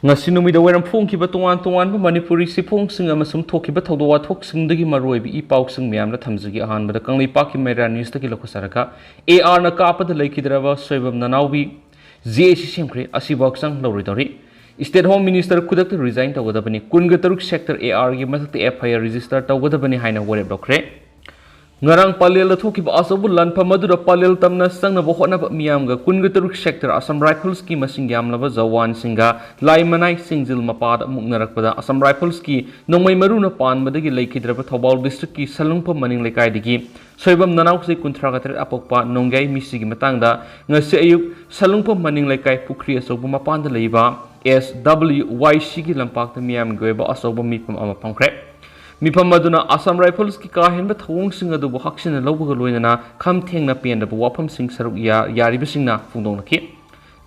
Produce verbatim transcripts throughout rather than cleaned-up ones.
ꯉꯁꯤ ꯅꯨꯃꯤꯗꯥꯡ ꯋꯥꯏꯔꯝ ꯐꯣꯡꯈꯤꯕ ꯇꯣꯉꯥꯟ ꯇꯣꯉꯥꯟꯕ ꯃꯅꯤꯄꯨꯔꯤ ꯆꯦꯐꯣꯡꯁꯤꯡ ꯑꯃꯁꯨꯡ ꯊꯣꯛꯈꯤꯕ ꯊꯧꯗꯣꯛ ꯋꯥꯊꯣꯛꯁꯤꯡꯗꯒꯤ ꯃꯔꯨꯑꯣꯏꯕ ꯏ ꯄꯥꯎꯁꯤꯡ ꯃꯌꯥꯝꯅ ꯊꯝꯖꯒꯦ꯫ ꯑꯍꯥꯟꯕꯗ ꯀꯪꯂꯩꯄꯥꯛꯀꯤ ꯃꯩꯔꯥ ꯅ꯭ꯌꯨꯁꯇꯒꯤ ꯂꯧꯈꯠꯆꯔꯒ, ꯑꯦ ꯑꯥꯔꯅ ꯀꯥꯞꯄꯗ ꯂꯩꯈꯤꯗ꯭ꯔꯕ ꯁꯣꯏꯕꯝ ꯅꯅꯥꯎꯕꯤ ꯖꯦ ꯑꯦ ꯁꯤ ꯁꯦꯝꯈ꯭ꯔꯦ, ꯑꯁꯤꯕꯨ ꯍꯛꯆꯥꯡ ꯂꯧꯔꯣꯏꯗꯧꯔꯤ꯫ State Home Minister ꯈꯨꯗꯛꯇ resign ꯇꯧꯒꯗꯕꯅꯤ, ꯀꯨꯟꯒ ꯇꯔꯨꯛ Sector ꯑꯦ ꯑꯥꯔꯒꯤ ꯃꯊꯛꯇ F I R register ꯇꯧꯒꯗꯕꯅꯤ ꯍꯥꯏꯅ ꯋꯥꯔꯦꯞ ꯂꯧꯈ꯭ꯔꯦ꯫ ꯉꯔꯥꯡ ꯄꯂꯦꯜꯗ ꯊꯣꯛꯈꯤꯕ ꯑꯆꯧꯕ ꯂꯥꯟꯐꯝ ꯑꯗꯨꯗ ꯄꯂꯦꯜ ꯇꯝꯅ ꯆꯪꯅꯕ ꯍꯣꯠꯅꯕ ꯃꯤꯌꯥꯝꯒ ꯀꯨꯟꯒ ꯇꯔꯨꯛ Sector Assam Riflesꯀꯤ ꯃꯁꯤꯡ ꯌꯥꯝꯂꯕ ꯖꯋꯥꯟꯁꯤꯡꯒ ꯂꯥꯏ ꯃꯅꯥꯏ ꯁꯤꯡꯖꯤꯜ ꯃꯄꯥꯗ ꯃꯨꯛꯅꯔꯛꯄꯗ Assam Riflesꯀꯤ ꯅꯣꯡꯃꯩ ꯃꯔꯨꯅ ꯄꯥꯟꯕꯗꯒꯤ ꯂꯩꯈꯤꯗ꯭ꯔꯕ ꯊꯧꯕꯥꯜ districtꯀꯤ ꯁꯂꯨꯡꯐꯝ ꯃꯅꯤꯡ ꯂꯩꯀꯥꯏꯗꯒꯤ ꯁꯣꯏꯕꯝ ꯅꯅꯥꯎ ꯆꯍꯤ ꯀꯨꯟꯊ꯭ꯔꯥꯒ ꯇꯔꯦꯠ ꯑꯄꯣꯛꯄ ꯅꯣꯡꯒꯥꯏ ꯃꯤꯁꯤꯒꯤ ꯃꯇꯥꯡꯗ ꯉꯁꯤ ꯑꯌꯨꯛ ꯁꯂꯨꯡꯐꯝ ꯃꯅꯤꯡ ꯂꯩꯀꯥꯏ ꯄꯨꯈ꯭ꯔꯤ ꯑꯆꯧꯕ ꯃꯄꯥꯟꯗ ꯂꯩꯕ S W Y Cꯒꯤ ꯂꯝꯄꯥꯛꯇ ꯃꯤꯌꯥꯝꯒꯤ ꯑꯣꯏꯕ ꯑꯆꯧꯕ ꯃꯤꯐꯝ ꯑꯃ ꯐꯝꯈ꯭ꯔꯦ꯫ ꯃꯤꯐꯝ ꯑꯗꯨꯅ Assam Riflesꯀꯤ ꯀꯥ ꯍꯦꯟꯕ ꯊꯧꯑꯣꯡꯁꯤꯡ ꯑꯗꯨꯕꯨ ꯍꯛꯆꯤꯟꯅ ꯂꯧꯕꯒ ꯂꯣꯏꯅꯅ ꯈꯝ ꯊꯦꯡꯅ ꯄꯦꯟꯗꯕ ꯋꯥꯐꯝꯁꯤꯡ ꯁꯔꯨꯛ ꯌꯥ-, ꯌꯥꯔꯤꯕꯁꯤꯡꯅ ꯐꯣꯡꯗꯣꯛꯅꯈꯤ꯫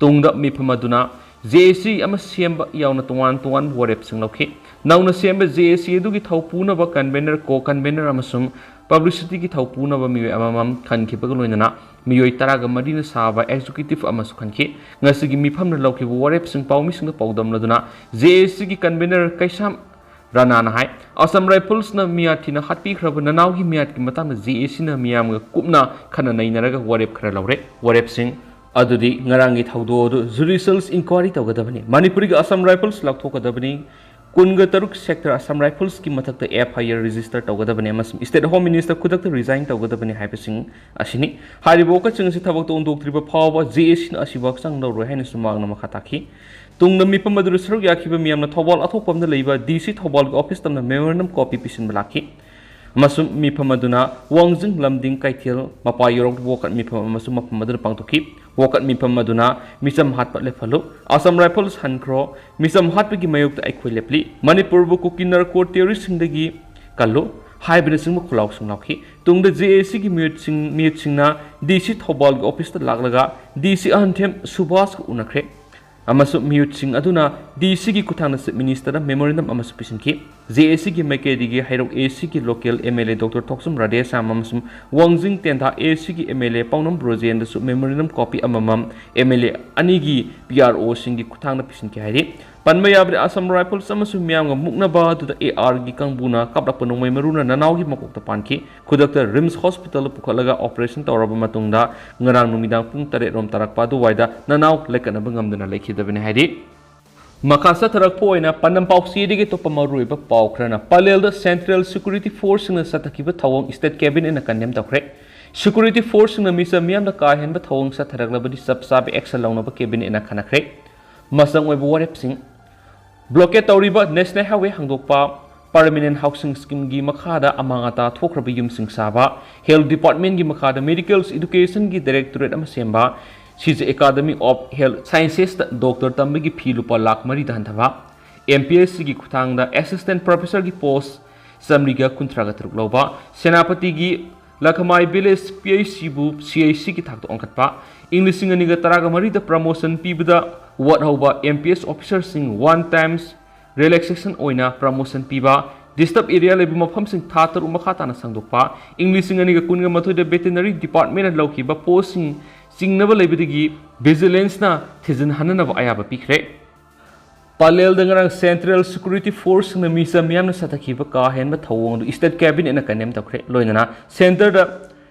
ꯇꯨꯡꯗ ꯃꯤꯐꯝ ꯑꯗꯨꯅ J A C ꯑꯃ ꯁꯦꯝꯕ ꯌꯥꯎꯅ ꯇꯣꯉꯥꯟ ꯇꯣꯉꯥꯟꯕ ꯋꯥꯔꯦꯞꯁꯤꯡ ꯂꯧꯈꯤ꯫ ꯅꯧꯅ ꯁꯦꯝꯕ J A C ꯑꯗꯨꯒꯤ ꯊꯧ ꯄꯨꯅꯕ convener, co-convener ꯑꯃꯁꯨꯡ publicityꯒꯤ ꯊꯧ ꯄꯨꯅꯕ ꯃꯤꯑꯣꯏ ꯑꯃꯃꯝ ꯈꯟꯈꯤꯕꯒ ꯂꯣꯏꯅꯅ ꯃꯤꯑꯣꯏ ꯇꯔꯥꯒ ꯃꯔꯤꯅ ꯁꯥꯕ executive ꯑꯃꯁꯨ ꯈꯟꯈꯤ꯫ ꯉꯁꯤꯒꯤ ꯃꯤꯐꯝꯗ ꯂꯧꯈꯤꯕ ꯋꯥꯔꯦꯞꯁꯤꯡ ꯄꯥꯎꯃꯤꯁꯤꯡꯗ ꯄꯥꯎꯗꯝꯂꯗꯨꯅ J A Cꯒꯤ convener Keisham ꯔꯥꯅꯥꯅ high, Assam Riflesꯅ ꯃꯤꯌꯥꯊꯤꯅ ꯍꯥꯠꯄꯤꯈ꯭ꯔꯕ ꯅꯅꯥꯎꯒꯤ ꯃꯤꯌꯥꯠꯀꯤ ꯃꯇꯥꯡꯗ J A Cꯅ ꯃꯤꯌꯥꯝꯒ ꯀꯨꯞꯅ ꯈꯟꯅ ꯅꯩꯅꯔꯒ ꯋꯥꯔꯦꯞ ꯈꯔ ꯂꯧꯔꯦ꯫ ꯋꯥꯔꯦꯞꯁꯤꯡ ꯑꯗꯨꯗꯤ ꯉꯔꯥꯡꯒꯤ ꯊꯧꯗꯣꯛ ꯑꯗꯨ judicial inquiry ꯇꯧꯒꯗꯕꯅꯤ꯫ ꯃꯅꯤꯄꯨꯔꯒꯤ Assam Rifles ꯂꯧꯊꯣꯛꯀꯗꯕꯅꯤ꯫ ꯀꯨꯟꯒ ꯇꯔꯨꯛ Sector Assam Riflesꯀꯤ ꯃꯊꯛꯇ F I R register ꯇꯧꯒꯗꯕꯅꯤ ꯑꯃꯁꯨꯡ State Home Minister ꯈꯨꯗꯛꯇ resign ꯇꯧꯒꯗꯕꯅꯤ ꯍꯥꯏꯕꯁꯤꯡ ꯑꯁꯤꯅꯤ꯫ ꯍꯥꯏꯔꯤꯕ ꯋꯥꯀꯠꯁꯤꯡ ꯑꯁꯤ ꯊꯕꯛꯇ ꯑꯣꯟꯊꯣꯛꯇ꯭ꯔꯤꯕ ꯐꯥꯎꯕ J A Cꯅ ꯑꯁꯤꯕꯨ ꯍꯛꯆꯥꯡ ꯂꯧꯔꯣꯏ ꯍꯥꯏꯅꯁꯨ ꯃꯍꯥꯛꯅ ꯃꯈꯥ ꯇꯥꯈꯤ꯫ ꯇꯨꯡꯗ ꯃꯤꯐꯝ ꯑꯗꯨꯗ ꯁꯔꯨꯛ ꯌꯥꯈꯤꯕ ꯃꯤꯌꯥꯝꯅ ꯊꯧꯕꯥꯜ ꯑꯊꯣꯛꯄꯝꯗ ꯂꯩꯕ D C ꯊꯧꯕꯥꯜꯒꯤ office ꯇꯝꯅ memorandum copy ꯄꯤꯁꯤꯟꯕ ꯂꯥꯛꯈꯤ ꯑꯃꯁꯨꯡ ꯃꯤꯐꯝ ꯑꯗꯨꯅ ꯋꯥꯡꯖꯤꯡ, ꯂꯝꯗꯤꯡ, ꯀꯩꯊꯦꯜ, ꯃꯄꯥ ꯌꯧꯔꯛꯄ ꯋꯥꯀꯠ ꯃꯤꯐꯝ ꯑꯃꯁꯨ ꯃꯐꯝ ꯑꯗꯨꯗ ꯄꯥꯡꯊꯣꯛꯈꯤ꯫ ꯋꯥꯀꯠ ꯃꯤꯐꯝ ꯑꯗꯨꯅ ꯃꯤꯆꯝ ꯍꯥꯠꯄ ꯂꯦꯞꯍꯜꯂꯨ, Assam Rifles ꯍꯟꯈ꯭ꯔꯣ, ꯃꯤꯆꯝ ꯍꯥꯠꯄꯒꯤ ꯃꯥꯌꯣꯛꯇ ꯑꯩꯈꯣꯏ ꯂꯦꯞꯂꯤ, ꯃꯅꯤꯄꯨꯔꯕꯨ ꯀꯨꯀꯤ narco terroristꯁꯤꯡꯗꯒꯤ ꯀꯜꯂꯨ ꯍꯥꯏꯕꯅꯆꯤꯡꯕ ꯈꯨꯜꯂꯥꯎꯁꯤꯡ ꯂꯥꯎꯈꯤ꯫ ꯇꯨꯡꯗ J A Cꯒꯤ ꯃꯤꯍꯨꯠꯁꯤꯡ, ꯃꯤꯍꯨꯠꯁꯤꯡꯅ D C ꯊꯧꯕꯥꯜꯒꯤ officeꯇ ꯂꯥꯛꯂꯒ D C ꯑꯍꯟꯊꯦꯝ ꯁꯨꯕꯥꯁꯀ ꯎꯅꯈ꯭ꯔꯦ꯫ ꯑꯃꯁꯨꯡ ꯃꯤꯍꯨꯠꯁꯤꯡ ꯑꯗꯨꯅ ꯗꯤ ꯁꯤꯒꯤ ꯈꯨꯠꯊꯥꯡꯗ Chief Minister ꯗ memorandum ꯑꯃꯁꯨ ꯄꯤꯁꯤꯟꯈꯤ꯫ ꯖꯦ ꯑꯦ ꯁꯤꯒꯤ ꯃꯥꯏꯀꯩꯗꯒꯤ ꯍꯩꯔꯣꯛ ꯑꯦ ꯁꯤꯒꯤ local M L A doctor Thokchom Radheshyam ꯑꯃꯁꯨꯡ ꯋꯥꯡꯖꯤꯡ ꯇꯦꯟꯊꯥ ꯑꯦ ꯁꯤꯒꯤ ꯑꯦꯝ ꯑꯦꯜ ꯑꯦ ꯄꯥꯎꯅꯝ ꯕ꯭ꯔꯣꯖꯦꯟꯗꯁꯨ memorandum copy ꯑꯃꯃꯝ ꯑꯦꯝ ꯑꯦꯜ ꯑꯦ ꯑꯅꯤꯒꯤ ꯄꯤ ꯑꯥꯔ ꯑꯣꯁꯤꯡꯒꯤ ꯈꯨꯠꯊꯥꯡꯗ ꯄꯤꯁꯤꯟꯈꯤ ꯍꯥꯏꯔꯤ꯫ ꯄꯟꯕ ꯌꯥꯕꯗꯤ, Assam Rifles ꯑꯃꯁꯨꯡ ꯃꯤꯌꯥꯝꯒ ꯃꯨꯛꯅꯕ ꯑꯗꯨꯗ ꯑꯦ ꯑꯥꯔꯒꯤ ꯀꯥꯡꯕꯨꯅ ꯀꯥꯞꯂꯛꯄ ꯅꯣꯡꯃꯩ ꯃꯔꯨꯅ ꯅꯅꯥꯎꯒꯤ ꯃꯀꯣꯛꯇ ꯄꯥꯟꯈꯤ꯫ ꯈꯨꯗꯛꯇ ꯔꯤꯝꯁ ꯍꯣꯁꯄꯤꯇꯥꯜꯗ ꯄꯨꯈꯠꯂꯒ operation ꯇꯧꯔꯕ ꯃꯇꯨꯡꯗ ꯉꯔꯥꯡ ꯅꯨꯃꯤꯗꯥꯡ ꯄꯨꯡ ꯇꯔꯦꯠ ꯔꯣꯝ ꯇꯥꯔꯛꯄ ꯑꯗꯨꯋꯥꯏꯗ ꯅꯅꯥꯎ ꯂꯩꯀꯠꯅꯕ ꯉꯝꯗꯅ ꯂꯩꯈꯤꯗꯕꯅꯤ ꯍꯥꯏꯔꯤ꯫ ꯃꯈꯥ ꯆꯠꯊꯔꯛꯄ ꯑꯣꯏꯅ ꯄꯥꯟꯗꯝ ꯄꯥꯎꯆꯦꯗꯒꯤ ꯑꯇꯣꯞꯄ ꯃꯔꯨꯑꯣꯏꯕ ꯄꯥꯎ ꯈꯔꯅ, ꯄꯂꯦꯜꯗ Central Security Force ꯁꯤꯡꯅ ꯆꯠꯊꯈꯤꯕ ꯊꯧꯑꯣꯡ State Cabinet ꯅ condemn ꯇꯧꯈ꯭ꯔꯦ꯫ Security Force ꯁꯤꯡꯅ ꯃꯤꯆꯝ ꯃꯤꯌꯥꯝꯗ ꯀꯥ ꯍꯦꯟꯕ ꯊꯧꯑꯣꯡ ꯆꯠꯊꯔꯛꯂꯕꯗꯤ ꯆꯞ ꯆꯥꯕ action ꯂꯧꯅꯕ Cabinet ꯅ ꯈꯟꯅꯈ꯭ꯔꯦ꯫ ꯃꯆꯪ ꯑꯣꯏꯕ ꯋꯥꯔꯦꯞꯁꯤꯡ꯫ Blockade ꯇꯧꯔꯤꯕ National Highway ꯍꯥꯡꯗꯣꯛꯄ, Permanent Housing Scheme ꯒꯤ ꯃꯈꯥꯗ ꯑꯃꯥꯡ ꯑꯇꯥ ꯊꯣꯛꯈ꯭ꯔꯕ ꯌꯨꯝꯁꯤꯡ ꯁꯥꯕ, Health Department ꯀꯤ ꯃꯈꯥꯗ Medical Education ꯒꯤ Directorate ꯑꯃ ꯁꯦꯝꯕ, ꯁꯤꯖ Academy of Health Sciences ꯇ doctor ꯇꯝꯕꯒꯤ fee ꯂꯨꯄꯥ ꯂꯥꯈ ꯃꯔꯤꯗ ꯍꯟꯊꯕ, M P S C ꯒꯤ ꯈꯨꯠꯊꯥꯡꯗ Assistant Professor ꯒꯤ post ꯆꯥꯃꯔꯤꯒ ꯀꯨꯟꯊ꯭ꯔꯥꯒ ꯇꯔꯨꯛ ꯂꯧꯕ, ꯁꯦꯅꯥꯄꯇꯤꯒꯤ ꯂꯈꯃꯥꯏ Village P H C ꯕꯨ C H C ꯒꯤ ꯊꯥꯛꯇ ꯑꯣꯟꯈꯠꯄ, ꯏꯪ ꯂꯤꯁꯤꯡ ꯑꯅꯤꯒ ꯇꯔꯥꯒ ꯃꯔꯤꯗ promotion ꯄꯤꯕꯗ ꯋꯥꯠꯍꯧꯕ M P S officer ꯁꯤꯡ one times relaxation ꯑꯣꯏꯅ promotion ꯄꯤꯕ, disturb area ꯂꯩꯕ ꯃꯐꯝꯁꯤꯡ ꯊꯥ ꯇꯔꯨꯛ ꯃꯈꯥ ꯇꯥꯅ ꯁꯥꯡꯗꯣꯛꯄ, ꯏꯪ ꯂꯤꯁꯤꯡ ꯑꯅꯤꯒ ꯀꯨꯟꯒ ꯃꯥꯊꯣꯏꯗ Veterinary Department ꯅ ꯂꯧꯈꯤꯕ post ꯁꯤꯡ ꯆꯤꯡꯅꯕ ꯂꯩꯕꯗꯒꯤ Vigilance ꯅ ꯊꯤꯖꯤꯟꯍꯟꯅꯅꯕ ꯑꯌꯥꯕ ꯄꯤꯈ꯭ꯔꯦ꯫ ꯄꯂꯦꯜꯗ ꯉꯔꯥꯡ Central Security Force ꯁꯤꯡꯅ ꯃꯤꯆꯝ ꯃꯤꯌꯥꯝꯅ ꯆꯠꯊꯈꯤꯕ ꯀꯥ ꯍꯦꯟꯕ ꯊꯧꯑꯣꯡ ꯑꯗꯨ State Cabinet ꯅ condemn ꯇꯧꯈ꯭ꯔꯦ꯫ ꯂꯣꯏꯅꯅ Centre ꯗ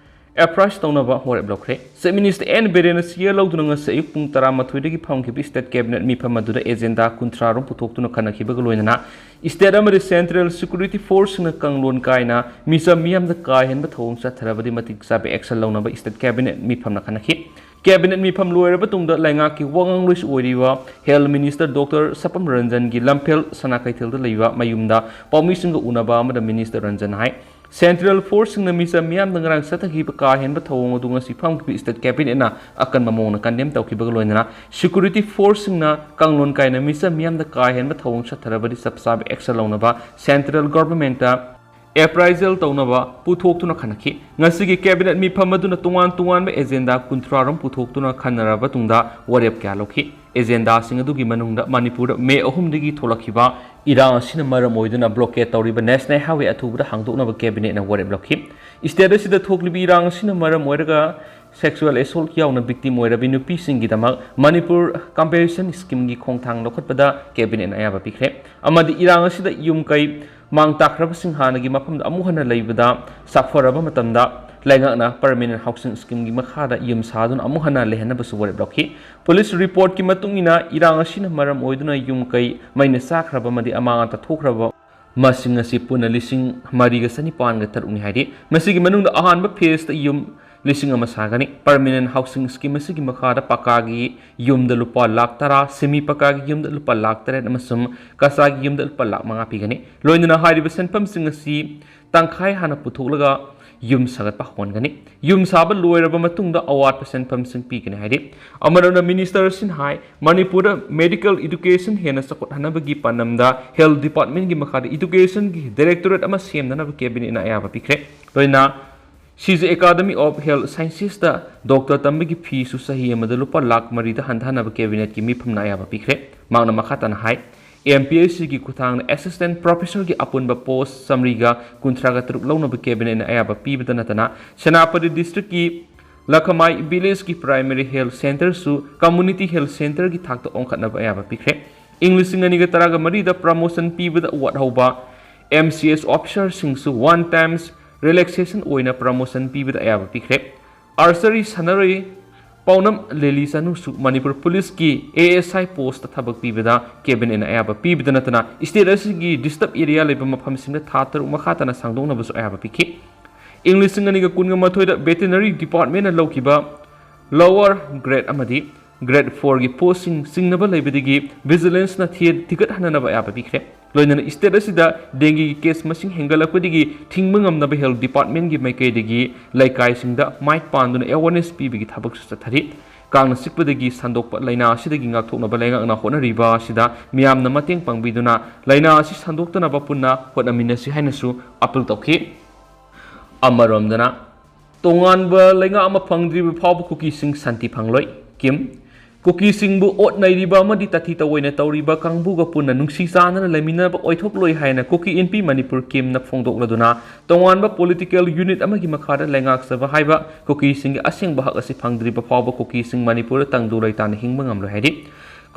appraise ꯇꯧꯅꯕ ꯋꯥꯔꯦꯞ ꯂꯧꯈ꯭ꯔꯦ꯫ Chief Minister N ꯕꯤꯔꯦꯟꯅ chair ꯂꯧꯗꯨꯅ ꯉꯁꯤ ꯑꯌꯨꯛ ꯄꯨꯡ ꯇꯔꯥꯃꯥꯊꯣꯏꯗꯒꯤ ꯐꯝꯈꯤꯕ State Cabinet ꯃꯤꯐꯝ ꯑꯗꯨꯗ agenda ꯀꯨꯟꯊ꯭ꯔꯥ ꯔꯣꯝ ꯄꯨꯊꯣꯛꯇꯨꯅ ꯈꯟꯅꯈꯤꯕꯒ ꯂꯣꯏꯅꯅ State ꯑꯃꯗꯤ Central Security Force ꯁꯤꯡꯅ ꯀꯥꯡꯂꯣꯟ ꯀꯥꯏꯅ ꯃꯤꯆꯝ ꯃꯤꯌꯥꯝꯗ ꯀꯥ ꯍꯦꯟꯕ ꯊꯧꯑꯣꯡ ꯆꯠꯊꯔꯕꯗꯤ ꯃꯇꯤꯛ ꯆꯥꯕ action ꯂꯧꯅꯕ State Cabinet ꯃꯤꯐꯝꯅ ꯈꯟꯅꯈꯤ꯫ Cabinet ꯃꯤꯐꯝ ꯂꯣꯏꯔꯕ ꯇꯨꯡꯗ ꯂꯩꯉꯥꯛꯀꯤ ꯋꯥ ꯉꯥꯡꯂꯣꯏꯁꯨ ꯑꯣꯏꯔꯤꯕ Health Minister Doctor ꯁꯄꯝ ꯔꯟꯖꯟꯒꯤ ꯂꯝꯐꯦꯜ ꯁꯅꯥ ꯀꯩꯊꯦꯜꯗ ꯂꯩꯕ ꯃꯌꯨꯝꯗ ꯄꯥꯎꯃꯤꯁꯤꯡꯒ ꯎꯅꯕ ꯑꯃꯗ Minister ꯔꯟꯖꯟ ꯍꯥꯏ, Central Force ꯁꯤꯡꯅ ꯃꯤꯆꯝ ꯃꯤꯌꯥꯝꯗ ꯉꯔꯥꯡ ꯆꯠꯊꯈꯤꯕ ꯀꯥ ꯍꯦꯟꯕ ꯊꯧꯑꯣꯡ ꯑꯗꯨ ꯉꯁꯤ ꯐꯝꯈꯤꯕ State Cabinet ꯅ ꯑꯀꯟꯕ ꯃꯑꯣꯡꯗ condemn ꯇꯧꯈꯤꯕꯒ ꯂꯣꯏꯅꯅ Security Force ꯁꯤꯡꯅ ꯀꯥꯡꯂꯣꯟ ꯀꯥꯏꯅ ꯃꯤꯆꯝ ꯃꯤꯌꯥꯝꯗ ꯀꯥ ꯍꯦꯟꯕ ꯊꯧꯑꯣꯡ ꯆꯠꯊꯔꯕꯗꯤ ꯆꯞ ꯆꯥꯕ action ꯂꯧꯅꯕ Central Government ꯇ appraisal ꯇꯧꯅꯕ ꯄꯨꯊꯣꯛꯇꯨꯅ ꯈꯟꯅꯈꯤ꯫ ꯉꯁꯤꯒꯤ Cabinet ꯃꯤꯐꯝ ꯑꯗꯨꯅ ꯇꯣꯉꯥꯟ ꯇꯣꯉꯥꯟꯕ agenda ꯀꯨꯟꯊ꯭ꯔꯥ ꯔꯣꯝ ꯄꯨꯊꯣꯛꯇꯨꯅ ꯈꯟꯅꯔꯕ ꯇꯨꯡꯗ ꯋꯥꯔꯦꯞ ꯀꯌꯥ ꯂꯧꯈꯤ꯫ ꯑꯦꯖꯦꯟꯗꯥꯁꯤꯡ ꯑꯗꯨꯒꯤ ꯃꯅꯨꯡꯗ ꯃꯅꯤꯄꯨꯔꯗ ꯃꯦ ꯑꯍꯨꯝꯗꯒꯤ ꯊꯣꯛꯂꯛꯈꯤꯕ ꯏꯔꯥꯡ ꯑꯁꯤꯅ ꯃꯔꯝ ꯑꯣꯏꯗꯨꯅ ꯕ꯭ꯂꯣꯀꯦꯠ ꯇꯧꯔꯤꯕ ꯅꯦꯁꯅꯦꯜ ꯍꯥꯏꯋꯦ ꯑꯊꯨꯕꯗ ꯍꯥꯡꯗꯣꯛꯅꯕ ꯀꯦꯕꯤꯅꯦꯠꯅ ꯋꯥꯔꯦꯞ ꯂꯧꯈꯤ꯫ ꯁ꯭ꯇꯦꯠ ꯑꯁꯤꯗ ꯊꯣꯛꯂꯤꯕ ꯏꯔꯥꯡ ꯑꯁꯤꯅ ꯃꯔꯝ ꯑꯣꯏꯔꯒ ꯁꯦꯛꯁꯨꯑꯦꯜ ꯑꯦꯁꯣꯜꯠ ꯌꯥꯎꯅ ꯚꯤꯛꯇꯤꯝ ꯑꯣꯏꯔꯕꯤ ꯅꯨꯄꯤꯁꯤꯡꯒꯤꯗꯃꯛ ꯃꯅꯤꯄꯨꯔ ꯀꯝꯄꯦꯟꯁꯦꯁꯟ ꯁ꯭ꯀꯤꯝꯒꯤ ꯈꯣꯡꯊꯥꯡ ꯂꯧꯈꯠꯄꯗ ꯀꯦꯕꯤꯅꯦꯠꯅ ꯑꯌꯥꯕ ꯄꯤꯈ꯭ꯔꯦ꯫ ꯑꯃꯗꯤ ꯏꯔꯥꯡ ꯑꯁꯤꯗ ꯌꯨꯝ ꯀꯩ ꯃꯥꯡ ꯇꯥꯛꯈ꯭ꯔꯕꯁꯤꯡ ꯍꯥꯟꯅꯒꯤ ꯃꯐꯝꯗ ꯑꯃꯨꯛ ꯍꯟꯅ ꯂꯩꯕꯗ ꯁꯥꯐꯔꯕ ꯃꯇꯝꯗ ꯂꯩꯉꯥꯛꯅ ꯄꯔꯃꯤꯅꯦꯟ ꯍꯥꯎꯁꯤꯡ ꯁ꯭ꯀꯤꯝꯒꯤ ꯃꯈꯥꯗ ꯌꯨꯝ ꯁꯥꯗꯨꯅ ꯑꯃꯨꯛ ꯍꯟꯅ ꯂꯩꯍꯟꯅꯕꯁꯨ ꯋꯥꯔꯦꯞ ꯂꯧꯈꯤ꯫ ꯄꯨꯂꯤꯁ ꯔꯤꯄꯣꯔꯠꯀꯤ ꯃꯇꯨꯡ ꯏꯟꯅ ꯏꯔꯥꯡ ꯑꯁꯤꯅ ꯃꯔꯝ ꯑꯣꯏꯗꯨꯅ ꯌꯨꯝ ꯀꯩ ꯃꯩꯅ ꯆꯥꯛꯈ꯭ꯔꯕ ꯑꯃꯗꯤ ꯑꯃꯥꯡ ꯑꯇꯥ ꯊꯣꯛꯈ꯭ꯔꯕ ꯃꯁꯤꯡ ꯑꯁꯤ ꯄꯨꯟꯅ ꯂꯤꯁꯤꯡ ꯃꯔꯤꯒ ꯆꯅꯤꯄꯥꯟꯒ ꯇꯔꯨꯛꯅꯤ ꯍꯥꯏꯔꯤ꯫ ꯃꯁꯤꯒꯤ ꯃꯅꯨꯡꯗ ꯑꯍꯥꯟꯕ ꯐꯦꯁꯇ ꯌꯨꯝ ꯂꯤꯁꯤꯡ ꯑꯃ ꯁꯥꯒꯅꯤ꯫ ꯄꯔꯃꯤꯅꯦꯟ ꯍꯥꯎꯁꯤꯡ ꯁ꯭ꯀꯤꯝ ꯑꯁꯤꯒꯤ ꯃꯈꯥꯗ ꯄꯀꯥꯒꯤ ꯌꯨꯝꯗ ꯂꯨꯄꯥ ꯂꯥꯈ ꯇꯔꯥ, ꯁꯦꯃꯤ ꯄꯀꯥꯒꯤ ꯌꯨꯝꯗ ꯂꯨꯄꯥ ꯂꯥꯈ ꯇꯔꯦꯠ ꯑꯃꯁꯨꯡ ꯀꯆꯥꯒꯤ ꯌꯨꯝꯗ ꯂꯨꯄꯥ ꯂꯥꯈ ꯃꯉꯥ ꯄꯤꯒꯅꯤ꯫ ꯂꯣꯏꯅꯅ ꯍꯥꯏꯔꯤꯕ ꯁꯦꯟꯐꯝꯁꯤꯡ ꯑꯁꯤ ꯇꯪꯈꯥꯏ ꯍꯥꯟꯅ ꯄꯨꯊꯣꯛꯂꯒ ꯌꯨꯝ ꯁꯥꯒꯠꯄ ꯍꯧꯍꯟꯒꯅꯤ꯫ ꯌꯨꯝ ꯁꯥꯕ ꯂꯣꯏꯔꯕ ꯃꯇꯨꯡꯗ ꯑꯋꯥꯠꯄ ꯁꯦꯟꯐꯝꯁꯤꯡ ꯄꯤꯒꯅꯤ ꯍꯥꯏꯔꯤ꯫ ꯑꯃꯔꯣꯝꯗ ꯃꯤꯅꯤꯁꯇꯔ ꯑꯁꯤꯅ ꯍꯥꯏ, ꯃꯅꯤꯄꯨꯔꯗ ꯃꯦꯗꯤꯀꯦꯜ ꯏꯗꯨꯀꯦꯁꯟ ꯍꯦꯟꯅ ꯆꯥꯎꯈꯠꯍꯟꯅꯕꯒꯤ ꯄꯥꯟꯗꯝꯗ ꯍꯦꯜꯊ ꯗꯤꯄꯥꯔꯠꯃꯦꯟꯒꯤ ꯃꯈꯥꯗ ꯏꯗꯨꯀꯦꯁꯟꯒꯤ ꯗꯥꯏꯔꯦꯛꯇꯣꯔꯦꯠ ꯑꯃ ꯁꯦꯝꯅꯅꯕ ꯀꯦꯕꯤꯅꯦꯠꯅ ꯑꯌꯥꯕ ꯄꯤꯈ꯭ꯔꯦ꯫ ꯂꯣꯏꯅꯅ ꯁꯤꯖꯦ ꯑꯦꯀꯥꯗꯃꯤ ꯑꯣꯐ ꯍꯦꯜꯊ ꯁꯥꯏꯟꯁꯦꯁꯇ ꯗꯣꯛꯇꯔ ꯇꯝꯕꯒꯤ ꯐꯤꯁꯨ ꯆꯍꯤ ꯑꯃꯗ ꯂꯨꯄꯥ ꯂꯥꯈ ꯃꯔꯤꯗ ꯍꯟꯊꯍꯟꯅꯕ ꯀꯦꯕꯤꯅꯦꯠꯀꯤ ꯃꯤꯐꯝꯅ ꯑꯌꯥꯕ ꯄꯤꯈ꯭ꯔꯦ꯫ ꯃꯍꯥꯛꯅ ꯃꯈꯥ ꯇꯥꯅ ꯍꯥꯏ, ꯑꯦꯝ ꯄꯤ ꯑꯦꯁ ꯁꯤꯒꯤ ꯈꯨꯠꯊꯥꯡꯗ ꯑꯦꯁꯤꯁꯇꯦꯟꯠ ꯄ꯭ꯔꯣꯐꯦꯁꯔꯒꯤ ꯑꯄꯨꯟꯕ ꯄꯣꯁ ꯆꯥꯃꯔꯤꯒ ꯀꯨꯟꯊ꯭ꯔꯥꯒ ꯇꯔꯨꯛ ꯂꯧꯅꯕ ꯀꯦꯕꯤꯅꯦꯠꯅ ꯑꯌꯥꯕ ꯄꯤꯕꯗ ꯅꯠꯇꯅ, ꯁꯦꯅꯥꯄꯇꯤ ꯗꯤꯁꯇ꯭ꯔꯤꯛꯀꯤ ꯂꯈꯃꯥꯏ ꯚꯤꯂꯦꯖꯀꯤ ꯄ꯭ꯔꯥꯏꯃꯔꯤ ꯍꯦꯜꯊ ꯁꯦꯟꯇꯔꯁꯨ ꯀꯝꯃꯨꯅꯤꯇꯤ ꯍꯦꯜꯊ ꯁꯦꯟꯇꯔꯒꯤ ꯊꯥꯛꯇ ꯑꯣꯟꯈꯠꯅꯕ ꯑꯌꯥꯕ ꯄꯤꯈ꯭ꯔꯦ꯫ ꯏꯪ ꯂꯤꯁꯤꯡ ꯑꯅꯤꯒ ꯇꯔꯥꯒ ꯃꯔꯤꯗ ꯄ꯭ꯔꯃꯣꯁꯟ ꯄꯤꯕꯗ ꯋꯥꯠꯍꯧꯕ ꯑꯦꯝ ꯁꯤ ꯑꯦꯁ ꯑꯣꯐꯤꯁꯔꯁꯤꯡꯁꯨ ꯋꯥꯟ ꯇꯥꯏꯝꯁ ꯔꯤꯂꯦꯛꯁꯦꯁꯟ ꯑꯣꯏꯅ ꯄ꯭ꯔꯃꯣꯁꯟ ꯄꯤꯕꯗ ꯑꯌꯥꯕ ꯄꯤꯈ꯭ꯔꯦ꯫ ꯑꯥꯔꯆꯔꯤ ꯁꯥꯟꯅꯔꯣꯏ ꯄꯥꯎꯅꯝ ꯂꯦꯂꯤ ꯆꯅꯨꯁꯨ ꯃꯅꯤꯄꯨꯔ ꯄꯨꯂꯤꯁꯀꯤ ꯑꯦ ꯑꯦꯁ ꯑꯥꯏ ꯄꯣꯁꯇ ꯊꯕꯛ ꯄꯤꯕꯗ ꯀꯦꯕꯤꯅꯦꯠꯅ ꯑꯌꯥꯕ ꯄꯤꯕꯗ ꯅꯠꯇꯅ, ꯁ꯭ꯇꯦꯠ ꯑꯁꯤꯒꯤ ꯗꯤꯁꯇꯔꯕ ꯑꯦꯔꯤꯌꯥ ꯂꯩꯕ ꯃꯐꯝꯁꯤꯡꯗ ꯊꯥ ꯇꯔꯨꯛ ꯃꯈꯥ ꯇꯥꯅ ꯁꯥꯡꯗꯣꯛꯅꯕꯁꯨ ꯑꯌꯥꯕ ꯄꯤꯈꯤ꯫ ꯏꯪ ꯂꯤꯁꯤꯡ ꯑꯅꯤꯒ ꯀꯨꯟꯒ ꯃꯥꯊꯣꯏꯗ ꯚꯦꯇꯦꯅꯔꯤ ꯗꯤꯄꯥꯔꯠꯃꯦꯟꯅ ꯂꯧꯈꯤꯕ ꯂꯣꯋꯔ ꯒ꯭ꯔꯦꯗ ꯑꯃꯗꯤ ꯒ꯭ꯔꯦꯗ ꯐꯣꯔꯒꯤ ꯄꯣꯁꯁꯤꯡ ꯆꯤꯡꯅꯕ ꯂꯩꯕꯗꯒꯤ ꯚꯤꯖꯤꯂꯦꯟꯁꯅ ꯊꯤ-, ꯊꯤꯒꯠꯍꯟꯅꯅꯕ ꯑꯌꯥꯕ ꯄꯤꯈ꯭ꯔꯦ꯫ ꯂꯣꯏꯅꯅ ꯁ꯭ꯇꯦꯠ ꯑꯁꯤꯗ ꯗꯦꯡꯒꯤꯒꯤ ꯀꯦꯁ ꯃꯁꯤꯡ ꯍꯦꯟꯒꯠꯂꯛꯄꯗꯒꯤ ꯊꯤꯡꯕ ꯉꯝꯅꯕ ꯍꯦꯜꯊ ꯗꯤꯄꯥꯔꯠꯃꯦꯟꯒꯤ ꯃꯥꯏꯀꯩꯗꯒꯤ ꯂꯩꯀꯥꯏꯁꯤꯡꯗ ꯃꯥꯏꯛ ꯄꯥꯟꯗꯨꯅ ꯑꯦꯋꯥꯔꯅꯦꯁ ꯄꯤꯕꯒꯤ ꯊꯕꯛꯁꯨ ꯆꯠꯊꯔꯤ꯫ ꯀꯥꯡꯅ ꯆꯤꯛꯄꯗꯒꯤ ꯁꯟꯗꯣꯛꯄ ꯂꯥꯏꯅꯥ ꯑꯁꯤꯗꯒꯤ ꯉꯥꯛꯊꯣꯛꯅꯕ ꯂꯩꯉꯥꯛꯅ ꯍꯣꯠꯅꯔꯤꯕ ꯑꯁꯤꯗ ꯃꯤꯌꯥꯝꯅ ꯃꯇꯦꯡ ꯄꯥꯡꯕꯤꯗꯨꯅ ꯂꯥꯏꯅꯥ ꯑꯁꯤ ꯁꯟꯗꯣꯛꯇꯅꯕ ꯄꯨꯟꯅ ꯍꯣꯠꯅꯃꯤꯟꯅꯁꯤ ꯍꯥꯏꯅꯁꯨ ꯑꯥꯄꯤꯜ ꯇꯧꯈꯤ꯫ ꯑꯃꯔꯣꯝꯗꯅ, ꯇꯣꯉꯥꯟꯕ ꯂꯩꯉꯥꯛ ꯑꯃ ꯐꯪꯗ꯭ꯔꯤꯕ ꯐꯥꯎꯕ ꯀꯨꯀꯤꯁꯤꯡ ꯁꯥꯟꯇꯤ ꯐꯪꯂꯣꯏ, ꯀꯤꯝ꯫ ꯀꯨꯀꯤꯁꯤꯡꯕꯨ ꯑꯣꯠ ꯅꯩꯔꯤꯕ ꯑꯃꯗꯤ ꯇꯥꯊꯤ ꯇꯧꯑꯣꯏꯅ ꯇꯧꯔꯤꯕ ꯀꯥꯡꯕꯨꯒ ꯄꯨꯟꯅ ꯅꯨꯡꯁꯤ ꯆꯥꯟꯅꯅ ꯂꯩꯃꯤꯟꯅꯕ ꯑꯣꯏꯊꯣꯛꯂꯣꯏ ꯍꯥꯏꯅ ꯀꯨꯀꯤ ꯏꯟꯄꯤ ꯃꯅꯤꯄꯨꯔ ꯀꯦꯝꯅ ꯐꯣꯡꯗꯣꯛꯂꯗꯨꯅ, ꯇꯣꯉꯥꯟꯕ ꯄꯣꯂꯤꯇꯤꯀꯦꯜ ꯌꯨꯅꯤꯠ ꯑꯃꯒꯤ ꯃꯈꯥꯗ ꯂꯩꯉꯥꯛꯆꯕ ꯍꯥꯏꯕ ꯀꯨꯀꯤꯁꯤꯡꯒꯤ ꯑꯁꯦꯡꯕ ꯍꯛ ꯑꯁꯤ ꯐꯪꯗ꯭ꯔꯤꯕ ꯐꯥꯎꯕ ꯀꯨꯀꯤꯁꯤꯡ ꯃꯅꯤꯄꯨꯔꯗ ꯇꯪꯗꯨ ꯂꯩꯇꯥꯅ ꯍꯤꯡꯕ ꯉꯝꯂꯣꯏ ꯍꯥꯏꯔꯤ꯫